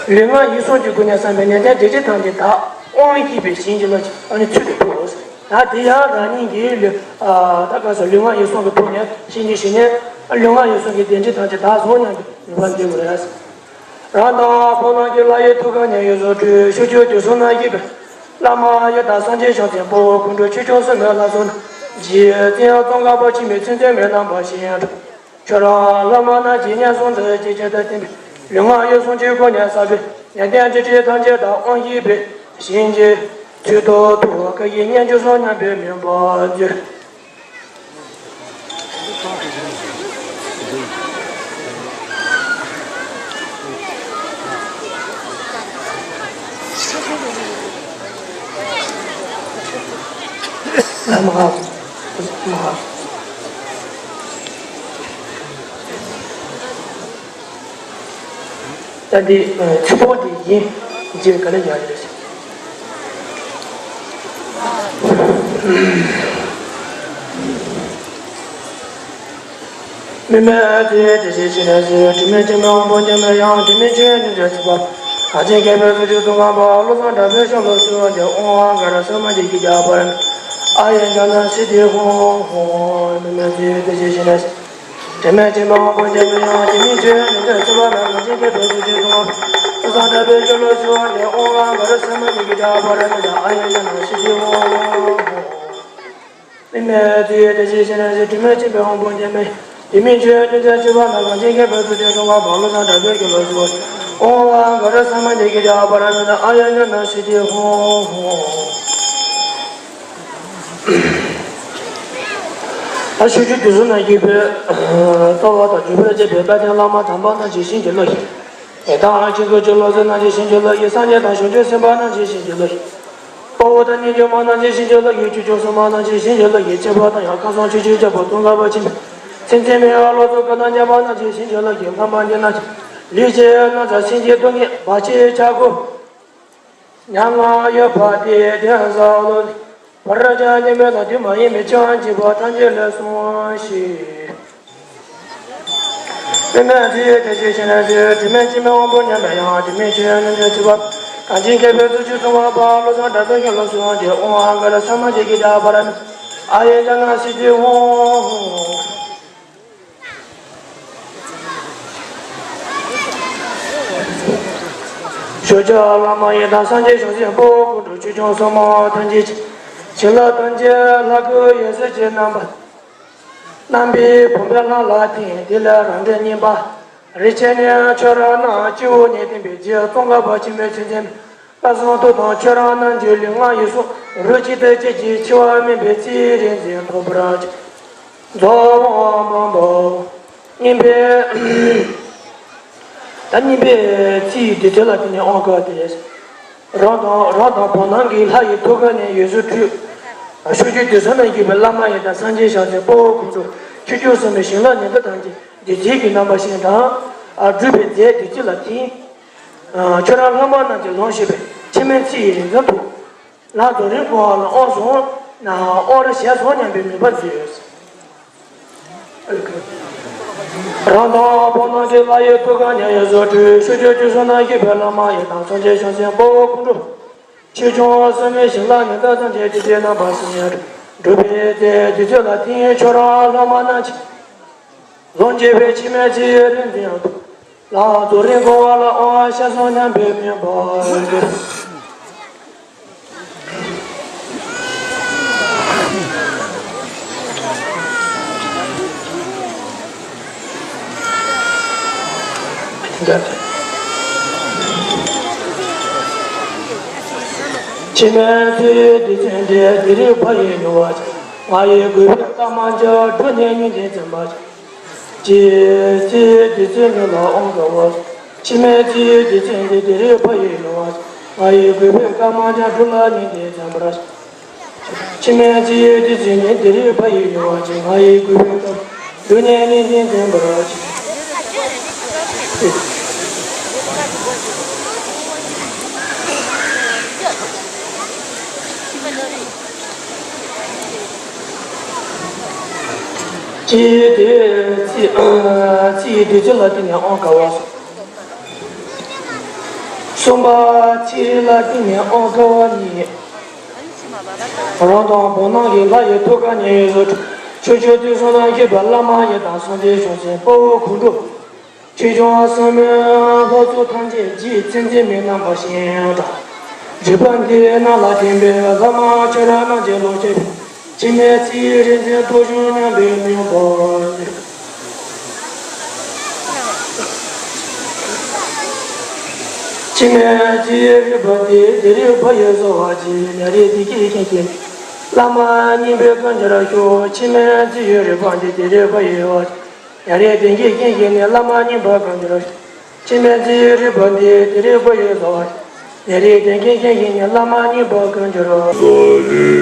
ལུས་ངག་ཡིད་གསུམ་གྱི་སྒོ་ནས་བསམ་པའི་ནན་ཏན་སྒྲིབ་བྱེད་ཐམས་ཅད་དག། དབང་བཞི་པའི་ཞིང་གི་ལོ་ཨ་ནི་ཚུལ་དུ་ཐོབ། ད་དེ་ཡང་རང་ཉིད་ཀྱི་ལུས། ད་ག་སོ་ལུས་ངག་ཡིད་གསུམ་གྱི་ཐོག་ནས་ཤེས་ཀྱི་ཞིང་ནས་ལུས་ངག་ཡིད་གསུམ་གྱི་སྡིག་སྒྲིབ་ཐམས་ཅད་དག་སོང་སྙམ་པའི་ནུས་པ་འདོན་དགོས་རེད། རང་དང་བོད་ནང་གི་ལྷ་ཡི་ཐུགས་ཀ་ནས་འོད་ཟེར་འཕྲོས། ཕྱོགས་བཅུའི་དུད་སོལ་ན་བཞུགས་པའི་བླ་མ་ཡི་དམ་སངས་རྒྱས་བྱང་སེམས་དཔའ་བོ་དགོངས་གྲུབ། ཆོས་སྐྱོང་སྲུང་མའི་ལྷ་ཚོགས་རྣམས། རྗེ་ཙོང་ཁ་པ་ཆེན་པོའི་ཚུལ་འཛིན་མའི་རྣམ་པ་བཞིན་དུ། ཁྱོད་རང་ལྷ་མ་རྣམས་ཀྱི་སྙན་སེང་དུ་སྐྱེ་མཆེད་དང་ལྡན་པས། ལུས་ངག་ཡིད་གསུམ་གྱི་སྒོ་ནས་བསགས་པའི་ནན་ཏན་སྒྲིབ་བྱེད་ཐམས་ཅད་དག། དབང་བཞི་པའི་ཞིང་གི་ཚུལ་དུ་ཐོབ། སྐུ་ཡི་སྙན་བརྒྱུད་སོགས་སྙམ་པའི་སྨོན་པ་མཛོད། ད་འདི་ཚིག་ཕོ་འདི་ཡིན། འཇིགས་ག་ལེ་ཡག་རེད། མི་མེད་དེ་དེ་ཞེས་བྱས་ནས་ཟེར། དྲི་མེད་སྐྱེ་མེད་དབང་པོ་མྱ་ངན་ཡང་། དྲི་མེད་ཆོས་ཉིད་དེ་ཚིག་པ། གང་ཇི་སྐད་པའི་ཚིག་གཅིག་གསུང་ངམ་པ། བློ་བཟང་གྲགས་པའི་ཤོ་ལོ་ཀ་ཡི་ཨོཾ་ཨཱཿཧཱུྃ་ག་ར་ས་མ་ཏི་གི་ཨ་པ་ར་མི་ཨཱ་ཡ་ཉ་ན་སིདྡྷི་ཧཱུྃ་ཧཱུྃ། མི་མེད་དེ་དེ་ཞེས་བྱས་ནས་ཟེར། དྲི་མེད་སྐྱེ་མེད་དབང་པོ་མྱ་ངན་ཡང་། དྲི་མེད་ཆོས་ཉིད་དེ་ཚིག་པ། གང་ཇི་སྐད་པའི་ཚིག་གཅིག་གསུང་ངམ་པ། བློ་བཟང་གྲགས་པའི་ཤོ་ལོ་ཀ་ཡི་ཨོཾ་ཨཱཿཧཱུྃ་ག་ར་ས་མ་ཏི་གི་ཨ་པ་ར་མི་ཨཱ་ཡ་ཉ་ན་སིདྡྷི་ཧཱུྃ་ཧཱུྃ། མི་མེད་དེ་དེ་ཞེས་བྱས་ནས་ཟེར། དྲི་མེད་སྐྱེ་མེད་དབང་པོ་མྱ་ངན་ཡང་། དྲི་མེད་ཆོས་ཉིད་དེ་ཚིག་པ། གང་ཇི་སྐད་པའི་ཚིག་གཅིག་གསུང་ངམ་པ། བློ་བཟང་གྲགས་པའི་ཤོ་ལོ་ཀ་ཡི་ཨོཾ་ཨཱཿཧཱུྃ་ག་ར་ས་མ་ཏི་གི་ཨ་པ་ར་མི་ཨཱ་ཡ་ཉ་ན་སིདྡྷི་ཧཱུྃ་ཧཱུྃ། ད་ཕྱོགས་བཅུ་དུས་གསུམ་ན་བཞུགས་པའི་རྩ་བ་དང་བརྒྱུད་པར་བཅས་པའི་དཔལ་ལྡན་བླ་མ་དམ་པ་རྣམས་ཀྱི་བྱིན་གྱིས་རློབས་ཤིག། ཡི་དམ་མཁྱེན་བརྩེ་ཆོས་བློ་གསལ་རྣམས་ཀྱི་བྱིན་གྱིས་རློབས་ཤིག། སངས་རྒྱས་དང་བྱང་ཆུབ་སེམས་དཔའ་རྣམས་ཀྱི་བྱིན་གྱིས་རློབས་ཤིག། དཔའ་བོ་དང་རྣལ་འབྱོར་མ་རྣམས་ཀྱི་བྱིན་གྱིས་རློབས་ཤིག། ཆོས་སྐྱོང་སྲུང་མ་རྣམས་ཀྱི་བྱིན་གྱིས་རློབས་ཤིག། ཁྱད་པར་དུ་ཡང་ཁམས་གསུམ་ཆོས་ཀྱི་རྒྱལ་པོ་ཙོང་ཁ་པ་ཆེན་པོ། མཚན་མཚན་མེད་པའི་བློ་གྲོས་དགའ་ལྡན་འཁྱམས་པ་རྣམས་ཀྱི་བྱིན་གྱིས་རློབས་ཤིག། ལྷ་མ་ཡིན་རྣམས་ཀྱི་ལུས་ཀྱི་རྣམ་གྲངས་སེམས་ཅན་སྡུག་བསྔལ་བར་ཆད་ཆག་སྒོ་མྱ་ངན་ཡོད་པ་དེ་དེ་ཟ་ལོ། བར་ཆད་ཉེས་དམིགས་དང་དུས་མ་ཡིན་མི་འཆིང་བ་བྱེད་པ་ཐམས་ཅད་ལས་སྲུངས་ཤིག། དྲི་མེད་ཚིག་དེ་ཞེས་བྱས་ནས་ཟེར། དྲི་མེད་སྐྱེ་མེད་དབང་པོ་མྱ་ངན་ཡང་། དྲི་མེད་ཆོས་ཉིད་དེ་ཚིག་པ། གང་ཇི་སྐད་པའི་ཚིག་གཅིག་གསུང་ངམ་པ། བློ་བཟང་གྲགས་པའི་ཤོ་ལོ་ཀ་ཡི་ཨོཾ་ཨཱཿཧཱུྃ་ག་ར་ས་མ་ཏི་གི་ཨ་པ་ར་མི་ཨཱ་ཡ་ཉ་ན་སིདྡྷི་ཧཱུྃ་ཧཱུྃ། ཕྱོགས་བཅུའི་བླ་མ་ཡི་དམ་སངས་རྒྱས་བྱང་སེམས་དཔའ་བོ་དཀོན་མཆོག་ཆོས་སྐྱོང་སྲུང་མ་ཐམས་ཅད་ཀྱི་བྱིན་རླབས་ཐམས་ཅད་ལྷ་སྐུ་འོད་ཟེར་གྱི་རྣམ་པ། རྣམ་པའི་བུམ་པའི་ལྷ་ལ་བརྟེན། དེ་ལས་རང་འདྲ་གཉིས་པ་རིགས་ཆད་ནས་ཁྱོད་རང་རྣམས་སྤྱི་བོ་ནས་བསྟན་པའི་རྗེ་ཙོང་ཁ་པ་ཆེན་པོའི་མཚན་མཚན་མེད་པ་གསུང་ཐུགས་དང་ཁྱོད་རང་རྣམས་ཀྱི་ལུས་ངག་ཡིད་གསུམ་རོ་གཅིག་ཏུ་གཅིག་གིས་འཆི་བ་མེད་པའི་ཚེ་རིག་འཛིན་ཐོབ་པར་བྱ། རྫོགས་དབང་བམ་པོ། གཉིས་པའི། ད་གཉིས་པའི་ཚིག་འདི་དེ་ལ་བརྟེན་ནས་དབང་བསྐུར་བ་དེ། རང་དང་རང་དང་བར་སྣང་གི་ལྷ་ཡི་ཐུགས་ཀ་ནས་འོད་ཟེར་འཕྲོས། ཕྱོགས་བཅུ་དུས་གསུམ་ན་བཞུགས་པའི་བླ་མ་ཡི་དམ་སངས་རྒྱས་བྱང་སེམས་དཔའ་བོ་དཀོན་མཆོག་ཆོས་སྐྱོང་སྲུང་མའི་བྱིན་རླབས་ནུས་མཐུ་ཐམས་ཅད་བདུད་རྩི་གི་རྣམ་པ་ཅན་དང་། སྒྲུབ་པའི་རྫས་བདུད་རྩི་ལ་བརྟེན། ཁྱོད་རང་ལྷག་མ་རྣམས་ཀྱིས་ལོངས་སྤྱོད་པའི་འཆི་མེད་ཚེ་ཡི་རིག་འཛིན་དུ། ལྷ་རྫོགས་རིམ་གོ་བ་ལ་དབང་བཟུང་ན་དབང་རབ་ཞལ་སོང་སྙམ་པའི་མོས་པ་མཛོད། རང་དང་བར་སྣང་གི་ལྷ་ཡི་ཐུགས་ཀ་ནས་འོད་ཟེར་འཕྲོས། ཕྱོགས་བཅུ་དུས་གསུམ་ན་བཞུགས་པའི་བླ་མ་ཡི་དམ་སངས་རྒྱས་བྱང་སེམས་དཔའ་བོ་དཀོན་མཆོག་ཆོས་སྐྱོང་སྲུང་མའི་བྱིན་རླབས་ནུས་མཐུ་ཐམས་ཅད་བདུད་རྩིའི་རྣམ་པ་ཅན། སྒྲུབ་པའི་རྫས་བདུད་རྩི་ལ་བརྟེན། ཁྱོད་རང་ལྷག་མ་རྣམས་ཀྱིས་ལོངས་སྤྱོད་པའི་འཆི་མེད་ཚེ་ཡི་རིག་འཛིན་དུ། ལྷ་རྫོགས་རིམ་གོ་བ་ལ་དབང་བྱས་སོ་སྙམ་པའི་མོས་པ་ཡོད། འཆི་མེད་ཚེ་ཡི་བདུད་རྩི་འདི། དེ་རིག་པ་ཡི་མྱོས་པ་ཅན། ང་ཡི་གུས་པས་བཀའ་མ་བཅག་སྒྲུབ་ནས་སྙིང་དུ་འཛིན་པར་བྱ། ཅེས་ཚེ་ཡི་བདུད་རྩི་ཉིད་ལ་དབང་བསྐུར་བ། འཆི་མེད་ཚེ་ཡི་བདུད་རྩི་འདི། དེ་རིག་པ་ཡི་མྱོས་པ་ཅན། ང་ཡི་གུས་པས་བཀའ་མ་བཅག་སྒྲུབ་ལ་སྙིང་དུ་འཛིན་པར་བྱ། འཆི་མེད་ཚེ་ཡི་བདུད་རྩི་ནི། དེ་རིག་པ་ཡི་མྱོས་པ་ཅན། ང་ཡི་གུས་པས་བཀའ་སྒྲུབ་ནས་སྙིང་དུ་འཛིན་པར་བྱ། ཅེས་དེ་ཚེ་ཚེ་ཡི་བདུད་རྩི་ལ་བརྟེན་ནས་དབང་བསྐུར་བ། གསུམ་པ་ཚེ་ལ་བརྟེན་ནས་དབང་བསྐུར་བ་ནི། རང་དང་བར་སྣང་གི་ལྷ་ཡི་ཐུགས་ཀ་ནས་འོད་ཟེར་འཕྲོས། ཕྱོགས་བཅུ་དུས་གསུམ་ན་བཞུགས་པའི་བླ་མ་ཡི་དམ་སངས་རྒྱས་བྱང་སེམས་དཔའ་བོ་དཀོན་མཆོག་ཆོས་སྐྱོང་སྲུང་མའི་ལྷ་ཚོགས་ཐམས་ཅད་ཀྱི་མཚན་མཚན་མའི་རྣམ་པ་ཅན་དང་། རིག་པ་འདི་རྣམས་ལ་བརྟེན་པའི་བླ་མ་ཁྱོད་རང་རྣམས་ཀྱིས་ལོངས་སྤྱོད་པའི་འཆི་མེད་ཚེ་ཡི་རིག་འཛིན་དུ་བྱོན་སྙམ་པའི་མོས་པ་ཡོད། འཆི་མེད་ཚེ་ཡི་རིག་པ་འདི། དེ་རིག་པ་ཡི་གསོ་བ་ཅན། ཉ་རིགས་བདེ་སྐྱིད་ཅན་གྱི་བླ་མ་མཉེས་པས་བསྐང་གྱུར་ཤོག། འཆི་མེད་ཚེ་ཡི་རིག་པ་འདི། དེ་རིག་པ་ཡི་གསོ་བ་ཅན། ཉ་རིགས་ལྡན་ཅན་གྱི་བླ་མ་མཉེས་པས་བསྐང་གྱུར་ཤོག། འཆི་མེད་ཚེ་ཡི་རིག་པ་འདི། དེ་རིག་པ་ཡི་གསོ་བ་ཅན། ཉ་རིགས་ལྡན་ཅན་གྱི་བླ་མ་མཉེས་པས་བསྐང་གྱུར་ཤོག།